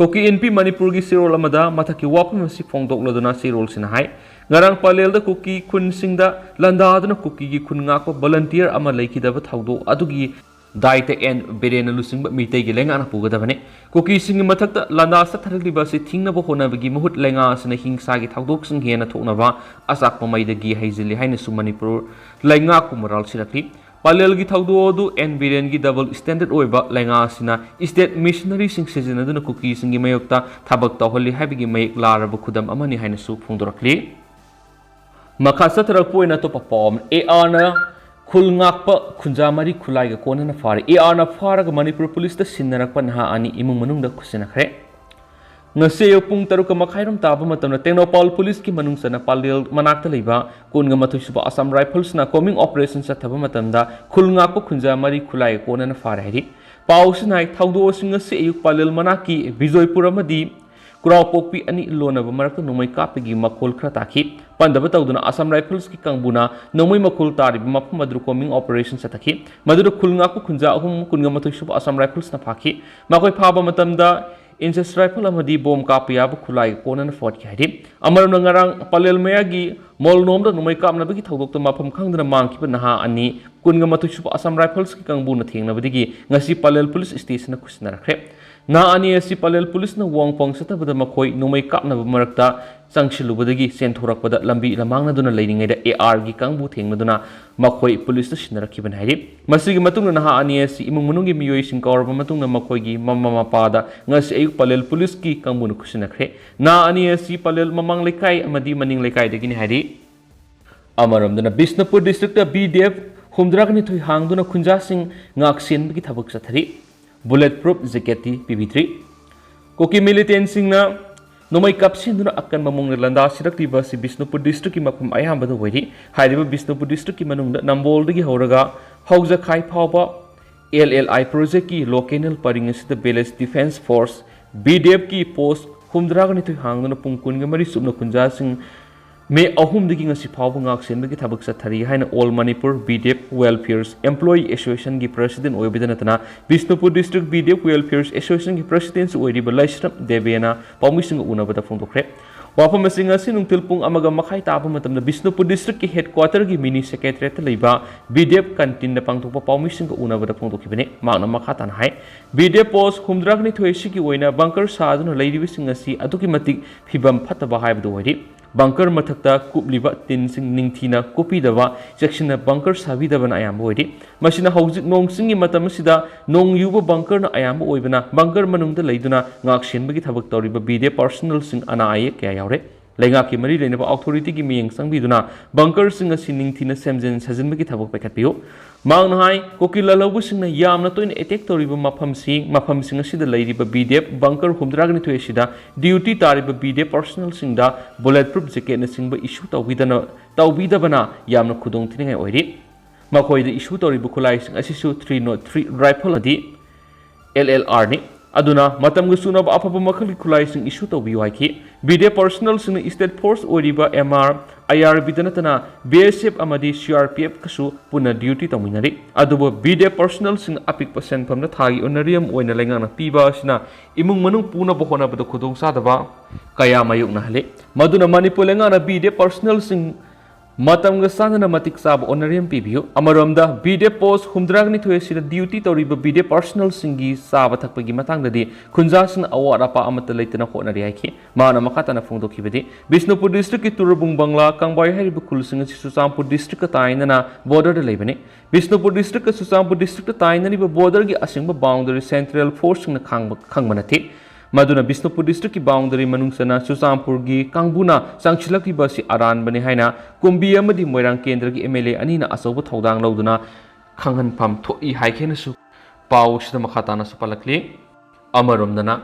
ꯀꯨꯀꯤ ꯏꯟꯄꯤ ꯃꯅꯤꯄꯨꯔꯒꯤ ꯆꯦꯔꯣꯜ ꯑꯃꯗ ꯃꯊꯛꯀꯤ ꯋꯥꯐꯝ ꯑꯁꯤ ꯐꯣꯡꯗꯣꯛꯂꯗꯨꯅ ꯆꯦꯔꯣꯜꯁꯤꯅ ꯍꯥꯏ, ꯉꯔꯥꯡ ꯄꯂꯦꯜꯗ ꯀꯨꯀꯤ ꯈꯨꯟꯁꯤꯡꯗ ꯂꯥꯟꯗꯥꯗꯨꯅ ꯀꯨꯀꯤꯒꯤ ꯈꯨꯟ ꯉꯥꯛꯄ ꯚꯣꯂꯟꯇꯤꯌꯔ ꯑꯃ ꯂꯩꯈꯤꯗꯕ ꯊꯧꯗꯣꯛ ꯑꯗꯨꯒꯤ ꯗꯥꯏꯇ ꯑꯦꯟ ꯕꯤꯔꯦꯟꯅ ꯂꯨꯆꯤꯡꯕ ꯃꯤꯇꯩꯒꯤ ꯂꯩꯉꯥꯛꯅ ꯄꯨꯒꯗꯕꯅꯤ꯫ ꯀꯨꯀꯤꯁꯤꯡꯒꯤ ꯃꯊꯛꯇ ꯂꯥꯟꯗꯥ ꯆꯠꯊꯔꯛꯂꯤꯕ ꯑꯁꯤ ꯊꯤꯡꯅꯕ ꯍꯣꯠꯅꯕꯒꯤ ꯃꯍꯨꯠ ꯂꯩꯉꯥꯛ ꯑꯁꯤꯅ ꯍꯤꯡꯁꯥꯒꯤ ꯊꯧꯗꯣꯛꯁꯤꯡ ꯍꯦꯟꯅ ꯊꯣꯛꯅꯕ ꯑꯆꯥꯛꯄ ꯃꯩꯗꯒꯤ ꯍꯩꯖꯤꯜꯂꯤ ꯍꯥꯏꯅꯁꯨ ꯃꯅꯤꯄꯨꯔ ꯂꯩꯉꯥꯛꯄꯨ ꯃꯔꯥꯜ ꯁꯤꯔꯛꯂꯤ꯫ ꯄꯂꯦꯜꯒꯤ ꯊꯧꯗꯣꯛ ꯑꯗꯨ ꯑꯦꯟ ꯕꯤꯔꯦꯟꯒꯤ ꯗꯕꯜ ꯁ꯭ꯇꯦꯟꯗꯔꯗ ꯑꯣꯏꯕ ꯂꯩꯉꯥꯛ ꯑꯁꯤꯅ ꯁ꯭ꯇꯦꯠ ꯃꯤꯁꯅꯔꯤꯁꯤꯡ ꯁꯤꯖꯤꯟꯅꯗꯨꯅ ꯀꯨꯀꯤꯁꯤꯡꯒꯤ ꯃꯥꯌꯣꯛꯇ ꯊꯕꯛ ꯇꯧꯍꯜꯂꯤ ꯍꯥꯏꯕꯒꯤ ꯃꯌꯦꯛ ꯂꯥꯔꯕ ꯈꯨꯗꯝ ꯑꯃꯅꯤ ꯍꯥꯏꯅꯁꯨ ꯐꯣꯡꯗꯣꯔꯛꯂꯤ꯫ ꯃꯈꯥ ꯆꯠꯊꯔꯛꯄ ꯑꯣꯏꯅ ꯑꯇꯣꯞꯄ ꯄꯥꯎ ꯑꯃ, ꯑꯦ ꯑꯥꯔꯅ ꯈꯨꯜ ꯉꯥꯛꯄ ꯈꯨꯟꯖꯥ ꯃꯔꯤ ꯈꯨꯠꯂꯥꯏꯒ ꯀꯣꯟꯅꯅ ꯐꯥꯔꯦ꯫ ꯑꯦ ꯑꯥꯔꯅ ꯐꯥꯔꯒ ꯃꯅꯤꯄꯨꯔ ꯄꯨꯂꯤꯁꯇ ꯁꯤꯟꯅꯔꯛꯄ ꯅꯍꯥ ꯑꯅꯤ ꯏꯃꯨꯡ ꯃꯅꯨꯡꯗ ꯈꯨꯠꯁꯤꯟꯅꯈ꯭ꯔꯦ꯫ ꯉꯁꯤ ꯑꯌꯨꯛ ꯄꯨꯡ ꯇꯔꯨꯛꯀ ꯃꯈꯥꯏꯔꯣꯝ ꯇꯥꯕ ꯃꯇꯝꯗ ꯇꯦꯡꯅꯧꯄꯥꯜ ꯄꯨꯂꯤꯁꯀꯤ ꯃꯅꯨꯡ ꯆꯟꯅ ꯄꯂꯦꯜ ꯃꯅꯥꯛꯇ ꯂꯩꯕ ꯀꯨꯟꯒ ꯃꯥꯊꯣꯏ ꯁꯨꯕ ꯑꯁꯥꯝ ꯔꯥꯏꯐꯜꯁꯅ ꯀꯣꯃꯤꯡ ꯑꯣꯄꯔꯦꯁꯟ ꯆꯠꯊꯕ ꯃꯇꯝꯗ ꯈꯨꯜ ꯉꯥꯛꯄ ꯈꯨꯟꯖꯥ ꯃꯔꯤ ꯈꯨꯠꯂꯥꯏꯒ ꯀꯣꯟꯅꯅ ꯐꯥꯔꯦ ꯍꯥꯏꯔꯤ꯫ ꯄꯥꯎꯁꯤꯅ ꯍꯥꯏ, ꯊꯧꯗꯣꯛ ꯑꯁꯤ ꯉꯁꯤ ꯑꯌꯨꯛ ꯄꯂꯦꯜ ꯃꯅꯥꯛꯀꯤ ꯕꯤꯖꯣꯏꯄꯨꯔ ꯑꯃꯗꯤ ꯀꯨꯔꯥꯎꯄꯣꯛꯄꯤ ꯑꯅꯤ ꯂꯣꯟꯅꯕ ꯃꯔꯛꯇ ꯅꯣꯡꯃꯩ ꯀꯥꯞꯄꯒꯤ ꯃꯈꯣꯜ ꯈꯔ ꯇꯥꯈꯤ꯫ ꯄꯟꯗꯕ ꯇꯧꯗꯨꯅ ꯑꯁꯥꯝ ꯔꯥꯏꯐꯜꯁꯀꯤ ꯀꯥꯡꯕꯨꯅ ꯅꯣꯡꯃꯩ ꯃꯈꯣꯜ ꯇꯥꯔꯤꯕ ꯃꯐꯝ ꯑꯗꯨꯗ ꯀꯣꯃꯤꯡ ꯑꯣꯄꯔꯦꯁꯟ ꯆꯠꯊꯈꯤ꯫ ꯃꯗꯨꯗ ꯈꯨꯜ ꯉꯥꯛꯄ ꯈꯨꯟꯖꯥ ꯑꯍꯨꯝ, ꯀꯨꯟꯒ ꯃꯥꯊꯣꯏ ꯁꯨꯕ ꯑꯁꯥꯝ ꯔꯥꯏꯐꯜꯁꯅ ꯐꯥꯈꯤ꯫ ꯃꯈꯣꯏ ꯐꯥꯕ ꯃꯇꯝꯗ ꯏꯟꯆꯦꯁ ꯔꯥꯏꯐꯜ ꯑꯃꯗꯤ ꯕꯣꯝ ꯀꯥꯞꯄ ꯌꯥꯕ ꯈꯨꯠꯂꯥꯏ ꯀꯣꯟꯅꯅ ꯐꯣꯠꯈꯤ ꯍꯥꯏꯔꯤ꯫ ꯑꯃꯔꯣꯝꯗ, ꯉꯔꯥꯡ ꯄꯂꯦꯜ ꯃꯌꯥꯒꯤ ꯃꯣꯜꯅꯣꯝꯗ ꯅꯣꯡꯃꯩ ꯀꯥꯞꯅꯕꯒꯤ ꯊꯧꯗꯣꯛꯇ ꯃꯐꯝ ꯈꯪꯗꯅ ꯃꯥꯡꯈꯤꯕ ꯅꯍꯥ ꯑꯅꯤ, ꯀꯨꯟꯒ ꯃꯥꯊꯣꯏ ꯁꯨꯕ ꯑꯁꯥꯝ ꯔꯥꯏꯐꯜꯁꯀꯤ ꯀꯥꯡꯕꯨꯅ ꯊꯦꯡꯅꯕꯗꯒꯤ ꯉꯁꯤ ꯄꯂꯦꯜ ꯄꯨꯂꯤꯁ ꯁ꯭ꯇꯦꯁꯟꯗ ꯈꯨꯠꯁꯤꯟꯅꯔꯛꯈ꯭ꯔꯦ꯫ ꯅꯍꯥ ꯑꯅꯤ ꯑꯁꯤ ꯄꯂꯦꯜ ꯄꯨꯂꯤꯁꯅ ꯋꯥꯡꯐꯣꯡ ꯆꯠꯊꯕꯗ ꯃꯈꯣꯏ ꯅꯣꯡꯃꯩ ꯀꯥꯞꯅꯕ ꯃꯔꯛꯇ ꯆꯪꯁꯤꯜꯂꯨꯕꯗꯒꯤ ꯆꯦꯟꯊꯣꯔꯛꯄꯗ ꯂꯝꯕꯤ ꯂꯝꯃꯥꯡꯅꯗꯨꯅ ꯂꯩꯔꯤꯉꯩꯗ ꯑꯦ ꯑꯥꯔꯒꯤ ꯀꯥꯡꯕꯨ ꯊꯦꯡꯅꯗꯨꯅ ꯃꯈꯣꯏ ꯄꯨꯂꯤꯁꯇ ꯁꯤꯟꯅꯔꯛꯈꯤꯕꯅꯤ ꯍꯥꯏꯔꯤ꯫ ꯃꯁꯤꯒꯤ ꯃꯇꯨꯡꯗ ꯅꯍꯥ ꯑꯅꯤ ꯑꯁꯤ ꯏꯃꯨꯡ ꯃꯅꯨꯡꯒꯤ ꯃꯤꯑꯣꯏꯁꯤꯡ ꯀꯧꯔꯕ ꯃꯇꯨꯡꯗ ꯃꯈꯣꯏꯒꯤ ꯃꯃꯥ ꯃꯄꯥꯗ ꯉꯁꯤ ꯑꯌꯨꯛ ꯄꯂꯦꯜ ꯄꯨꯂꯤꯁꯀꯤ ꯀꯥꯡꯕꯨꯅ ꯈꯨꯠꯁꯤꯟꯅꯈ꯭ꯔꯦ꯫ ꯅꯍꯥ ꯑꯅꯤ ꯑꯁꯤ ꯄꯂꯦꯜ ꯃꯃꯥꯡ ꯂꯩꯀꯥꯏ ꯑꯃꯗꯤ ꯃꯅꯤꯡ ꯂꯩꯀꯥꯏꯗꯒꯤꯅꯤ ꯍꯥꯏꯔꯤ꯫ ꯑꯃꯔꯣꯝꯗꯅ, Bishnupur district B D F ꯍꯨꯝꯗ꯭ꯔꯥꯒ ꯅꯤꯊꯣꯏ ꯍꯥꯡꯗꯨꯅ ꯈꯨꯟꯖꯥꯁꯤꯡ ꯉꯥꯛ ꯁꯦꯟꯕꯒꯤ ꯊꯕꯛ ꯆꯠꯊꯔꯤ꯫ Bullet proof ꯖꯦꯀꯦꯠꯇꯤ ꯄꯤꯕꯤꯗ꯭ꯔꯤ꯫ ꯀꯨꯀꯤ ꯃꯤꯂꯤꯇꯦꯟꯁꯤꯡꯅ ꯅꯣꯡꯃꯩ ꯀꯥꯞꯁꯤꯟꯗꯨꯅ ꯑꯀꯟꯕ ꯃꯑꯣꯡꯗ ꯂꯥꯟꯗꯥ ꯁꯤꯔꯛꯂꯤꯕ ꯑꯁꯤ ꯕꯤꯁꯅꯨꯄꯨꯔ ꯗꯤꯁꯇ꯭ꯔꯤꯛꯀꯤ ꯃꯐꯝ ꯑꯌꯥꯝꯕꯗ ꯑꯣꯏꯔꯤ꯫ ꯍꯥꯏꯔꯤꯕ ꯕꯤꯁꯅꯨꯄꯨꯔ ꯗꯤꯁꯇ꯭ꯔꯤꯛꯀꯤ ꯃꯅꯨꯡꯗ ꯅꯝꯕꯣꯜꯗꯒꯤ ꯍꯧꯔꯒ ꯍꯧꯖꯈꯥꯏ ꯐꯥꯎꯕ ꯑꯦꯜ ꯑꯦꯜ ꯑꯥꯏ ꯄ꯭ꯔꯣꯖꯦꯛꯀꯤ ꯂꯣꯀꯦꯅꯦꯜ ꯄꯔꯤꯡ ꯑꯁꯤꯗ ꯚꯤꯂꯦꯖ ꯗꯤꯐꯦꯟꯁ ꯐꯣꯔꯁ, ꯚꯤ ꯗꯤ ꯑꯦꯐꯀꯤ ꯄꯣꯁ ꯍꯨꯝꯗ꯭ꯔꯥꯒ ꯅꯤꯊꯣꯏ ꯍꯥꯡꯗꯨꯅ ꯄꯨꯡ ꯀꯨꯟꯒ ꯃꯔꯤ ꯆꯨꯞꯅ ꯈꯨꯟꯖꯥꯁꯤꯡ ꯃꯦ ꯑꯍꯨꯝꯗꯒꯤ ꯉꯁꯤ ꯐꯥꯎꯕ ꯉꯥꯛꯁꯦꯟꯕꯒꯤ ꯊꯕꯛ ꯆꯠꯊꯔꯤ ꯍꯥꯏꯅ All Manipur V D F Welfare Employee Associationꯒꯤ president ꯑꯣꯏꯕꯗ ꯅꯠꯇꯅ Bishnupur district V D F Welfare Associationꯒꯤ presidentꯁꯨ ꯑꯣꯏꯔꯤꯕ ꯂꯩꯁ꯭ꯔꯝ ꯗꯦꯕꯦꯅ ꯄꯥꯎꯃꯤꯁꯤꯡꯒ ꯎꯅꯕꯗ ꯐꯣꯡꯗꯣꯛꯈ꯭ꯔꯦ꯫ ꯋꯥꯐꯝ ꯑꯁꯤ ꯉꯁꯤ ꯅꯨꯡꯊꯤꯜ ꯄꯨꯡ ꯑꯃꯒ ꯃꯈꯥꯏ ꯇꯥꯕ ꯃꯇꯝꯗ ꯕꯤꯁꯅꯨꯄꯨꯔ districtꯀꯤ headquarterꯒꯤ mini secretariatꯇ ꯂꯩꯕ V D F canteenꯗ ꯄꯥꯡꯊꯣꯛꯄ ꯄꯥꯎꯃꯤꯁꯤꯡꯒ ꯎꯅꯕꯗ ꯐꯣꯡꯗꯣꯛꯈꯤꯕꯅꯤ꯫ ꯃꯍꯥꯛꯅ ꯃꯈꯥ ꯇꯥꯅ ꯍꯥꯏ, V D F post ꯍꯨꯝꯗ꯭ꯔꯥꯒ ꯅꯤꯊꯣꯏ ꯑꯁꯤꯒꯤ ꯑꯣꯏꯅ bunker ꯁꯥꯗꯨꯅ ꯂꯩꯔꯤꯕꯁꯤꯡ ꯑꯁꯤ ꯑꯗꯨꯛꯀꯤ ꯃꯇꯤꯛ ꯐꯤꯕꯝ ꯐꯠꯇꯕ ꯍꯥꯏꯕꯗꯨ ꯑꯣꯏꯔꯤ꯫ Bunker ꯃꯊꯛꯇ ꯀꯨꯞꯂꯤꯕ ꯇꯤꯟꯁꯤꯡ ꯅꯤꯡꯊꯤꯅ ꯀꯨꯞꯄꯤꯗꯕ, ꯆꯦꯛꯁꯤꯟꯅ bunker ꯁꯥꯕꯤꯗꯕꯅ ꯑꯌꯥꯝꯕ ꯑꯣꯏꯔꯤ꯫ ꯃꯁꯤꯅ ꯍꯧꯖꯤꯛ ꯅꯣꯡ ꯆꯤꯡꯒꯤ ꯃꯇꯝ ꯑꯁꯤꯗ ꯅꯣꯡ ꯌꯨꯕ bunkerꯅ ꯑꯌꯥꯝꯕ ꯑꯣꯏꯕꯅ bunker ꯃꯅꯨꯡꯗ ꯂꯩꯗꯨꯅ ꯉꯥꯛ ꯁꯦꯟꯕꯒꯤ ꯊꯕꯛ ꯇꯧꯔꯤꯕ V D F personnelꯁꯤꯡ ꯑꯅꯥ ꯑꯌꯦꯛ ꯀꯌꯥ ꯌꯥꯎꯔꯦ꯫ ꯂꯩꯉꯥꯛꯀꯤ ꯃꯔꯤ ꯂꯩꯅꯕ authorityꯒꯤ ꯃꯤꯠꯌꯦꯡ ꯆꯪꯕꯤꯗꯨꯅ bunkerꯁꯤꯡ ꯑꯁꯤ ꯅꯤꯡꯊꯤꯅ ꯁꯦꯝꯖꯤꯟ ꯁꯥꯖꯤꯟꯕꯒꯤ ꯊꯕꯛ ꯄꯥꯏꯈꯠꯄꯤꯌꯨ꯫ ꯃꯍꯥꯛꯅ ꯍꯥꯏ, ꯀꯨꯀꯤ ꯂꯥꯜꯍꯧꯕꯁꯤꯡꯅ ꯌꯥꯝꯅ ꯇꯣꯏꯅ attack ꯇꯧꯔꯤꯕ ꯃꯐꯝꯁꯤ, ꯃꯐꯝꯁꯤꯡ ꯑꯁꯤꯗ ꯂꯩꯔꯤꯕ V D F bunker ꯍꯨꯝꯗ꯭ꯔꯥꯒ ꯅꯤꯊꯣꯏ ꯑꯁꯤꯗ duty ꯇꯥꯔꯤꯕ V D F personnelꯁꯤꯡꯗ bullet proof jacketꯅꯆꯤꯡꯕ issue ꯇꯧꯕꯤꯗꯅ, ꯇꯧꯕꯤꯗꯕꯅ ꯌꯥꯝꯅ ꯈꯨꯗꯣꯡ ꯊꯤꯅꯤꯡꯉꯥꯏ ꯑꯣꯏꯔꯤ꯫ ꯃꯈꯣꯏꯗ issue ꯇꯧꯔꯤꯕ ꯈꯨꯠꯂꯥꯏꯁꯤꯡ ꯑꯁꯤꯁꯨ three not three rifle ꯑꯃꯗꯤ L L Rꯅꯤ꯫ ꯑꯗꯨꯅ ꯃꯇꯝꯒ ꯆꯨꯅꯕ ꯑꯐꯕ ꯃꯈꯜꯒꯤ ꯈꯨꯠꯂꯥꯏꯁꯤꯡ issue ꯇꯧꯕꯤꯌꯨ ꯍꯥꯏꯈꯤ꯫ V D F personnelꯁꯤꯡꯅ state force ꯑꯣꯏꯔꯤꯕ M R, I R Bꯗ ꯅꯠꯇꯅ B S F ꯑꯃꯗꯤ C R P Fꯀꯁꯨ ꯄꯨꯟꯅ duty ꯇꯧꯃꯤꯟꯅꯔꯤ꯫ ꯑꯗꯨꯕꯨ V D F personnelꯁꯤꯡ ꯑꯄꯤꯛꯄ ꯁꯦꯟꯐꯝꯗ ꯊꯥꯒꯤ honorarium ꯑꯣꯏꯅ ꯂꯩꯉꯥꯛꯅ ꯄꯤꯕ ꯑꯁꯤꯅ ꯏꯃꯨꯡ ꯃꯅꯨꯡ ꯄꯨꯅꯕ ꯍꯣꯠꯅꯕꯗ ꯈꯨꯗꯣꯡꯆꯥꯗꯕ ꯀꯌꯥ ꯃꯥꯌꯣꯛꯅꯍꯜꯂꯤ꯫ ꯃꯗꯨꯅ ꯃꯅꯤꯄꯨꯔ ꯂꯩꯉꯥꯛꯅ V D F personnelꯁꯤꯡ ꯃꯇꯝꯒ ꯆꯥꯟꯅꯅ ꯃꯇꯤꯛ ꯆꯥꯕ honorarium ꯄꯤꯕꯤꯌꯨ꯫ ꯑꯃꯔꯣꯝꯗ, V D F post ꯍꯨꯝꯗ꯭ꯔꯥꯒ ꯅꯤꯊꯣꯏ ꯑꯁꯤꯗ duty ꯇꯧꯔꯤꯕ V D F personnelꯁꯤꯡꯒꯤ ꯆꯥꯕ ꯊꯛꯄꯒꯤ ꯃꯇꯥꯡꯗꯗꯤ ꯈꯨꯟꯖꯥꯁꯤꯡꯅ ꯑꯋꯥꯠ ꯑꯄꯥ ꯑꯃꯠꯇ ꯂꯩꯇꯅ ꯍꯣꯠꯅꯔꯤ ꯍꯥꯏꯈꯤ꯫ ꯃꯍꯥꯛꯅ ꯃꯈꯥ ꯇꯥꯅ ꯐꯣꯡꯗꯣꯛꯈꯤꯕꯗꯤ, ꯕꯤꯁꯅꯨꯄꯨꯔ districtꯀꯤ ꯇꯨꯔꯕꯨꯡ ꯕꯪꯂꯥ, ꯀꯪꯕꯥꯏ ꯍꯥꯏꯔꯤꯕ ꯈꯨꯜꯁꯤꯡ ꯑꯁꯤ ꯆꯨꯔꯆꯥꯟꯄꯨꯔ districtꯀ ꯇꯥꯏꯅꯅ borderꯗ ꯂꯩꯕꯅꯤ꯫ ꯕꯤꯁꯅꯨꯄꯨꯔ districtꯀ ꯆꯨꯔꯆꯥꯟꯄꯨꯔ districtꯀ ꯇꯥꯏꯅꯔꯤꯕ borderꯒꯤ ꯑꯁꯦꯡꯕ boundary central forceꯁꯤꯡꯅ ꯈꯪꯕ, ꯈꯪꯕ ꯅꯠꯇꯦ꯫ ꯃꯗꯨꯅ ꯕꯤꯁꯅꯨꯄꯨꯔ districtꯀꯤ boundary ꯃꯅꯨꯡ ꯆꯟꯅ ꯆꯨꯔꯆꯥꯟꯄꯨꯔꯒꯤ ꯀꯥꯡꯕꯨꯅ ꯆꯪꯁꯤꯜꯂꯛꯂꯤꯕ ꯑꯁꯤ ꯑꯔꯥꯟꯕꯅꯤ ꯍꯥꯏꯅ ꯀꯨꯝꯕꯤ ꯑꯃꯗꯤ ꯃꯣꯏꯔꯥꯡ ꯀꯦꯟꯗ꯭ꯔꯒꯤ M L A ꯑꯅꯤꯅ ꯑꯆꯧꯕ ꯊꯧꯗꯥꯡ ꯂꯧꯗꯨꯅ ꯈꯪꯍꯟꯐꯝ ꯊꯣꯛꯏ ꯍꯥꯏꯈꯤꯅꯁꯨ ꯄꯥꯎ ꯑꯁꯤꯗ ꯃꯈꯥ ꯇꯥꯅꯁꯨ ꯄꯜꯂꯛꯂꯤ꯫ ꯑꯃꯔꯣꯝꯗꯅ,